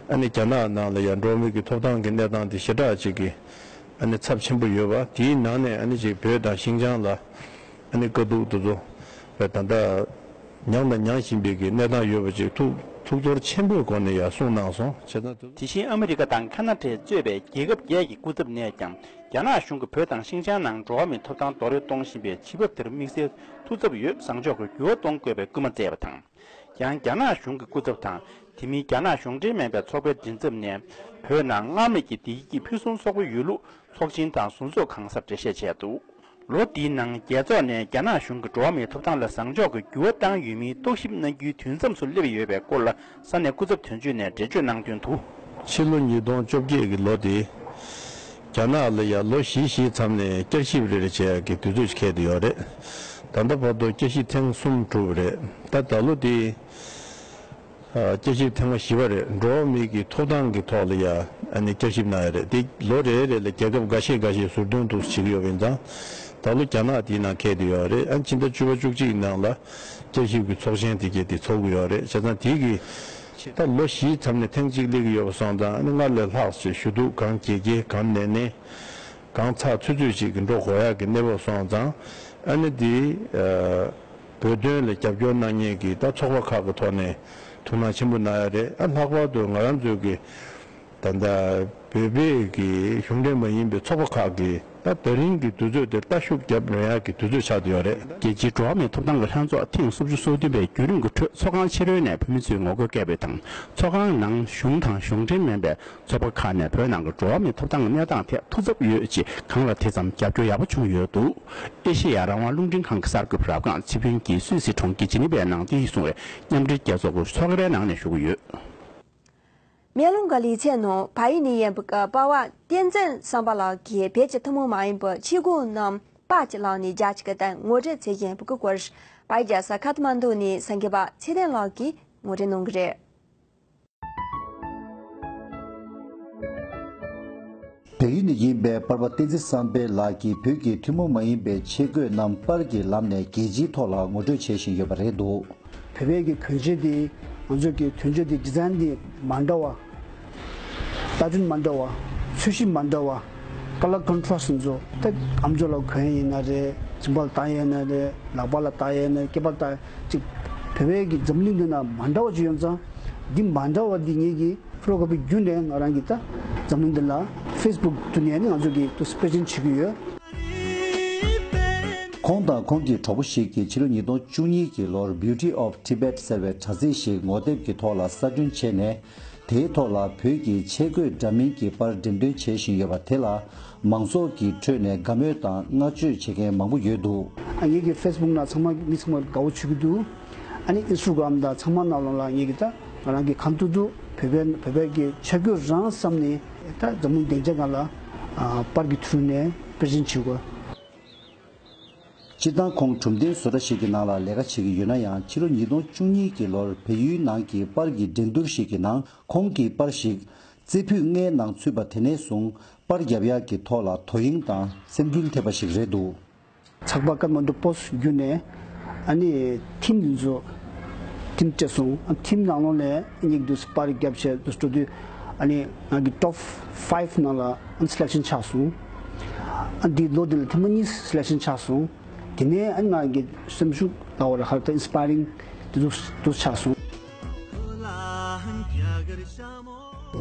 ཨ་ནི་རྒྱ་ནག་ནང་ལ་ཡང་འགྲོ་བ་མི་གི་ཐོབ་ཐང་གི་གནས་སྟངས་དེ་ཞེ་དྲག་ཅིག་གི་ཨ་ནི་ཚབས་ཆེན་པོ་ཡོད་པ། དེའི་ནང་ནས་ཨ་ནི་ཅིག་བོད་དང་ཤིན་ཅང་ལ་ཨ་ནི་དཀའ་སྡུག་དེ་ཚོ་ད་ལྟ་མྱངས་དང་མྱང་བཞིན་པའི་གི་གནས་སྟངས་ཡོད་པ་ཅིག་ཐུགས་ཐུགས་ཚོར་ཆེན་པོའི་སྒོ་ནས་ཡང་གསུངས་གནང་སོང་། བྱས་ཙང་དེ་ཚོ། དེ་བཞིན་ཨ་མི་རི་ཀ་དང་ཁ་ན་ཌས་གཙོས་པའི་རྒྱལ་ཁབ་བརྒྱད་ཀྱི་སྐུ་ཚབ་ནས་ཀྱང་རྒྱ་ནག་གཞུང་གིས་བོད་དང་ཤིན་ཅང་ནང་འགྲོ་བ་མིའི་ཐོབ་ཐང་རྡོག་རོལ་གཏོང་བཞིན་པའི་བྱེད་བབ་དེར་དམིགས་བསལ་ཐུགས་འཚབ་ཡོད། བཟང་ཕྱོགས་ཀྱི་འགྱུར་བ་གཏོང་དགོས་པའི་སྐུལ་མ་བསྩལ་བ་དང་། ཡང་རྒྱ་ནག་གཞུང་གི་སྐུ་ཚབ་དང་ དེ་མིན་རྒྱ་ནག་གཞུང་འབྲེལ་མིན་པའི་ཚོགས་པའི་མགྲིན་ཚབ་ནས་བོད་ནང་སྔར་མེད་ཀྱི་བདེ་སྐྱིད་ཕུན་སུམ་ཚོགས་པོ་ཡོད་ལུགས་ཚོགས་ཆེན་དང་ཟུར་འཛུགས་ཁང་གསར་འགྲེལ་བཤད་བྱས་འདུག་ལོ་འདིའི་ནང་རྒྱལ་ཚོགས་ནས་རྒྱ་ནག་གཞུང་གི་འགྲོ་བ་མིའི་ཐོབ་ཐང་ལ་བཟང་ཕྱོགས་ཀྱི་འགྱུར་བ་བཏང་ཡོད་མིན་རྟོག་ཞིབ་གནང་རྒྱུའི་དུས་མཚམས་སུ་སླེབས་ཡོད་པའི་སྐོར་ལ་ས་གནས་སྐུ་ཚབ་དོན་གཅོད་ནས་འགྲེལ་བརྗོད་གནང་དོན་དུ། ཕྱི་ལོ་ཉིས་སྟོང་བཅོ་བརྒྱད་ཀྱི་ལོ་དེ། རྒྱ་ནག་ལ་ཡང་ལོ་བཞི་བཞིའི་མཚམས་ནས་བསྐྱར་ཞིབ་རེ་རེ་བྱེད་ཡག་གི་དུས་ཚོད་ཅིག་འཁེལ་བསྡད་ཡོད་རེད། ད་ལྟ་བར་དུ་བསྐྱར་ཞིབ་ཐེངས་གསུམ་གྲུབ་པ་རེད། ད་ད་ལོ་དེ། ཨ། བསྐྱར་ཞིབ་ཐེངས་མ་བཞི་པ་རེད། འགྲོ་བ་མིའི་གི་ཐོབ་ཐང་གི་ཐོག་ལ་ཡ་ཨ་ནི་བསྐྱར་ཞིབ་གནང་ཡ་རེད། དེ་ལོ་རེ་རེ་ལ་རྒྱལ་ཁབ་འགའ་ཤས་འགའ་ཤས་ཟུར་འདོན་འདུག་བྱེད་ཀྱི་ཡོད་པ་ཡིན་ཙང་། ད་ལོ་རྒྱ་ནག་དེའི་ནང་འཁེལ་བསྡད་ཡོད་རེད། ཨ་ནི་ཕྱི་ཟླ་བཅུ་པ་བཅུ་གཅིག་ནང་ལ་བསྐྱར་ཞིབ་ཀྱི་ཚོགས་ཆེན་དེ་གས་དེ་ཚོགས་ཀྱི་ཡོད་རེད། བྱས་ཙང་དེ་གི་ད་ལོ་བཞིའི་མཚམས་ནས་ཐེངས་གཅིག་སླེབས་ཀྱི་ཡོད་པ་སོང་ཙང་། ཨ་ནི་སྔར་ལས་ལྷག་ཅིག་ཞུ་གཏུག་གང་བྱེད་ཀྱི་གང་ནས་ནས། གང་ཚགས་ཚུད་ཚུད་ཅིག་གི་འགྲོ་དགོས་ཡག་གི་གནས་བབ་སོང་ཙང་། ཨ་ནི་དེ་ཨ་བོད་དོན་ལ་རྒྱབ་སྐྱོར་གནང་མཁན་གྱི་ད་ཚོགས་པ་ཁག་གི་ཐོག་ནས་ཐུགས་སྣང་ཆེན་པོ་གནང་ཡ་རེད། ཨ་ལྷག་པར་དུ་ང་རང་ཚོའི་གི་ད་ལྟ་བོད་པའི་གི་གཞུང་འབྲེལ་མ་ཡིན་པའི་ཚོགས་པ་ཁག་གིས་ད་ད་རིང་གི་དུས་ཚོད་དེར་ལྟ་ཞུགས་རྒྱབ་ཡོང་ཡག་གི་དུས་ཚོད་ཆགས་བསྡད་ཡོད་རེད། རྒྱལ་སྤྱིའི་འགྲོ་བ་མིའི་ཐོབ་ཐང་གི་ལྷན་ཚོགས་ཐེངས་སུམ་ཅུ་སོ་བདུན་པའི་བརྒྱུད་རིམ་གྱི་ཁྲོད་ཚོགས་ཁང་ཕྱི་རོལ་ནས་བོད་མི་ཚོས་ངོ་རྒོལ་བསྐྱལ་བའི་དང་། ཚོགས་ཁང་ནང་གཞུང་དང་གཞུང་འབྲེལ་མིན་པའི་ཚོགས་པ་ཁག་ནས་བོད་ནང་གི་འགྲོ་བ་མིའི་ཐོབ་ཐང་གི་གནས་སྟངས་ཐད་ཐུགས་འཚབ་ཡོད་ཅེས་གང་ལ་དེ་ཙམ་རྒྱབ་སྐྱོར་ཡག་པོ་བྱུང་ཡོད་འདུག་ཨེ་ཤེ་ཡ་རང་དབང་རླུང་འཕྲིན་ཁང་གི་གསར་འགོད་པ་རབ་སྒང་ཚེ་ཕུན་གྱིས་སུད་སི་གྲོང་ཁྱེར་ཇི་ནི་ཝའི་ནང་དེ་བཞིན་གསུངས་པའི་མཉམ་འབྲེལ་རྒྱལ་ཚོགས་ཀྱི་ཚོགས་རའི་ནང་ནས་ཞུ་གི་ཡོད། མེ་ལོང་གི་ལེ་ཚན་ནང་བལ་ཡུལ་ནས་ཡིན་པའི་པར་པ་བསྟན་འཛིན་བསམ་འཕེལ་ལགས་ཀྱིས་བོད་ཀྱི་ཐུན་མོང་མ་ཡིན་པའི་ཆས་གོས་རྣམས་པར་གྱི་བླངས་ནས་རྒྱ་ཆེ་གི་སྟེང་ངོ་སྤྲོད་བྱེད་བཞིན་པའི་སྐོར། བལ་ཡུལ་རྒྱལ་ས་ཁ་ཐ་མན་ཌུ་ནས་གསར་འགོད་པ་ཚེ་བརྟན་ལགས་ཀྱིས་ངོ་སྤྲོད་གནང་གི་རེད། བལ་ཡུལ་ནས་ཡིན་པའི་པར་པ་བསྟན་འཛིན་བསམ་འཕེལ་ལགས་ཀྱིས་བོད་ཀྱི་ཐུན་མོང་མ་ཡིན་པའི་ཆས་གོས་རྣམས་པར་གྱི་ལམ་ནས་རྒྱལ་སྤྱིའི་ཐོག་ལ་ངོ་སྤྲོད་བྱེད་བཞིན་ཡོད་པ་རེད་འདུག་བོད་པའི་གི་གོན་ཆས་དེ་ང་ཚོ་གི་གོན་ཆས་དེ་ཌི་ཛའིན་དེ་མ་འདྲ་བ། ལྟ་སྒྲོན་མ་འདྲ་བ། ཚོས་གཞི་མ་འདྲ་བ། ཀ་ལར་ཀོན་ཊ་རཱསི་ཚོ། ད་ཨམ་ཅོག་ལ་གོན་ཡིན་ན་རེད། མཇིང་པ་ལ་བཏགས་ཡིན་ན་རེད། ལག་པ་ལ་བཏགས་ཡིན་ན་རེད། སྐེད་པ་ལ་བཏགས་ཡིན། ཅིག་བོད་པའི་གི་འཛམ་གླིང་འདི་ན་མ་འདྲ་བ་ཅིག་ཡོད་ཙང་། འདི་མ་འདྲ་བ་འདི་ངེད་ཀྱིས་ཕོ་ཊོ་གྷ་ར་ཕི་བརྒྱུད་ནས་ང་རང་གིས་ད་འཛམ་གླིང་འདི་ལ་ཕེ་སི་བུག་དུ་ནས་ནི་ང་ཚོ་གིས་དུ་པེ་རི་ཛེན་ཊི་བྱེད་ཀྱི་ཡོད། ཁོང་དང་ཁོང་གི་གྲོགས་པོ་ཞིག་གིས་ཕྱི་ལོ་ཉིས་སྟོང་བཅུ་གཉིས་ཀྱི་ལོར་Beauty of Tibet ཟེར་བའི་དྲ་ཚིགས་ཤིག་ངོ་དེབ་ཀྱི་ཐོག་ལ་གསར་སྐྲུན་བྱས་ནས། དེའི་ཐོག་ལ་བོད་ཀྱི་ཆས་གོས་འདྲ་མིན་གྱི་པར་འགྲེམས་སྟོན་བྱེད་བཞིན་ཡོད་པ་དེ་ལ་མང་ཚོགས་ཀྱི་ཁྲོད་ནས་དགའ་མོས་དང་བསྔགས་བརྗོད་བྱེད་མཁན་མང་པོ་ཡོད་འདུག་ཨ། ངེད་ཀྱི་ཕེ་སི་བུག་ནང་ཚང་མ་མི་ཚང་མ་དགའ་བོ་བྱེད་ཀྱི་འདུག་ཨ་ནི་ཨིན་སི་ཊ་གྷ་རམ་དང་ཚང་མ་ནང་ལོགས་ལ་ངེད་ཀྱི་ད་ང་རང་གི་གང་ཐུབ་ཐུབ་བོད་པའི་བོད་པའི་གི་ཆས་གོས་རང་བསམ་ནས་ད་འཛམ་གླིང་སྡིངས་ཆ་སྒང་ལ་ཨ་པར་གྱི་ཐོག་ནས་པེ་རི་ཛེན་ཊི་བྱེད་དགོས། སྤྱིར་བཏང་ཁོང་གྲུབ་བསྟན་བཟོ་གྲྭ་ཞིག་གི་ནང་ལ་ལས་ཀ་བྱེད་ཀྱི་ཡོད་ན་ཡང་། ཕྱི་ལོ་ཉིས་སྟོང་བཅུ་གཉིས་ཀྱི་ལོར་བལ་ཡུལ་ནང་གི་པར་གྱི་འགྲན་བསྡུར་ཞིག་གི་ནང་ཁོང་གི་པར་ཞིག་རྩེ་ཕུད་ལྔའི་ནང་ཚུད་པ་དེ་ནས་བཟུང་པར་རྒྱབ་ཡག་གི་ཐོག་ལ་དོ་དབྱིངས་དང་སེམས་འགུལ་ཐེབས་པ་ཞིག་རེད་འདུག་ཚགས་པར་ཀ་ཐ་མན་ཌུ་པོ་སི་ཊི་བརྒྱུད་ནས་ཨ་ནི་ཐིམ་འདི་ཚོ་ཐིམ་སྤྲད་སོང་། ཨ་ཐིམ་ནང་ལོགས་ནས་ཨ་ནི་དུ་པར་རྒྱབ་བྱས་དུ་འགྲོ་དུས་ཨ་ནི་ང་གི་ཊོབ་ཕའིབ་ནང་ལ་ཨ་ནི་སི་ལེག་ཤན་ཆགས་སོང་། ཨ་འདི་ལོ་འདི་ལ་ཐེངས་མ་གཉིས་སི་ལེག་ཤན་ཆགས་སོང་། དེ་ནས་ཨ་ནི་ང་གི་སེམས་ཤུགས་ལ་འོ་ར་ཧར་ད་ཨིན་སི་པ་ཡ་རིང་དེ་ཚོ་དུ་ཆགས་སོང་།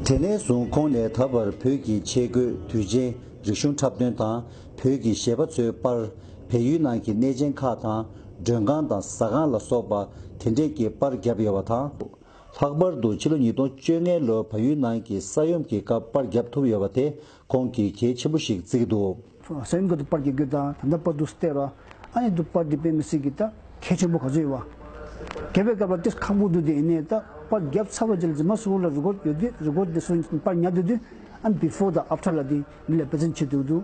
དེ་ནས་བཟུང་ཁོང་ནས་ད་བར་བོད་ཀྱི་ཆས་གོས། དུས་ཆེན། རིག་གཞུང་འཁྲབ་སྟོན་དང་། བོད་ཀྱི་གཞས་པ་ཚོའི་པར། བལ་ཡུལ་ནང་གི་གནས་ཆེན་ཁག་དང་། མགྲོན་ཁང་དང་ཟ་ཁང་ལ་སོགས་པ་དེ་འདྲས་ཀྱི་པར་བརྒྱབ་ཡོད་པ་དང་། ལྷག་པར་དུ་ཕྱི་ལོ་ཉིས་སྟོང་བཅོ་ལྔ་ལོར་བལ་ཡུལ་ནང་གི་ས་ཡོམ་གྱི་སྐབས་པར་བརྒྱབ་ཐུབ་ཡོད་པ་དེ་ཁོང་གིས་གལ་ཆེན་པོ་ཞིག་བརྩི་གི་འདུག་ས་ཡོམ་སྐབས་དུ་པར་རྒྱག་རྒྱུ་དང་ད་ལྟ་བར་དུ་སྟེར་བ། ཨ་ནི་དུ་པར་འདི་དཔེ་མི་སྲིད་ཀྱི་ད་གལ་ཆེན་པོ་ག་ཚོད་ཡོད་བ། རྒྱབ་པའི་སྐབས་ལ་ཏིས་ཁག་པོ་འདུག་དེ་ཡིན་ནའི་ད་པར་རྒྱབ་ཚར་བ་རྗེས་ལ་རྗེས་མ་གཟུགས་པོ་ལ་རི་ཀོཌ་ཡོད་དུས་རི་ཀོཌ་འདི་སོང་པར་ཉར་སྡོད་དུས་ཨ་ནི་བི་ཕོར་དང་ཨབ་ཊར་ལ་དེ་མི་ལ་པེ་རེ་ཛེན་ཊི་བྱེད་འདུག་འདུག་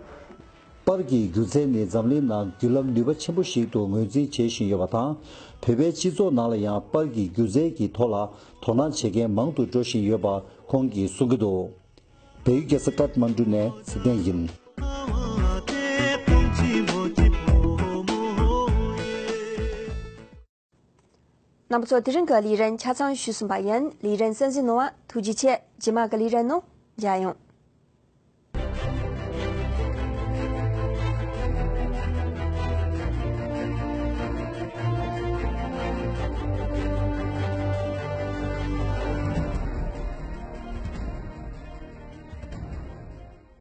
པར་གྱི་སྒྱུ་རྩལ་ནི་འཛམ་གླིང་ནང་བརྒྱུད་ལམ་ནུས་པ་ཆེན་པོ་ཞིག་ཏུ་ངོས་འཛིན་བྱེད་བཞིན་ཡོད་པ་དང་། བོད་པའི་སྤྱི་ཚོགས་ནང་ལ་ཡང་པར་གྱི་སྒྱུ་རྩལ་གྱི་ཐོག་ལ་དོ་སྣང་བྱེད་མཁན་མང་དུ་འགྲོ་བཞིན་ཡོད་པ་ཁོང་གིས་གསུང་གི་འདུག་བལ་ཡུལ་རྒྱལ་ས་ཀཏ་མན་ཌུ་ནས་ཚེ་བརྟན་ཡིན། རྣམ་པ་ཚོ། དེ་རིང་གི་ལས་རིམ་ཆ་ཚང་ཞུས་ཟིན་པ་ཡིན། ལས་རིམ་གསན་གཟིགས་གནང་བ་ཐུགས་རྗེ་ཆེ། རྗེས་མ་གི་ལས་རིམ་ནང་མཇལ་ཡོང་།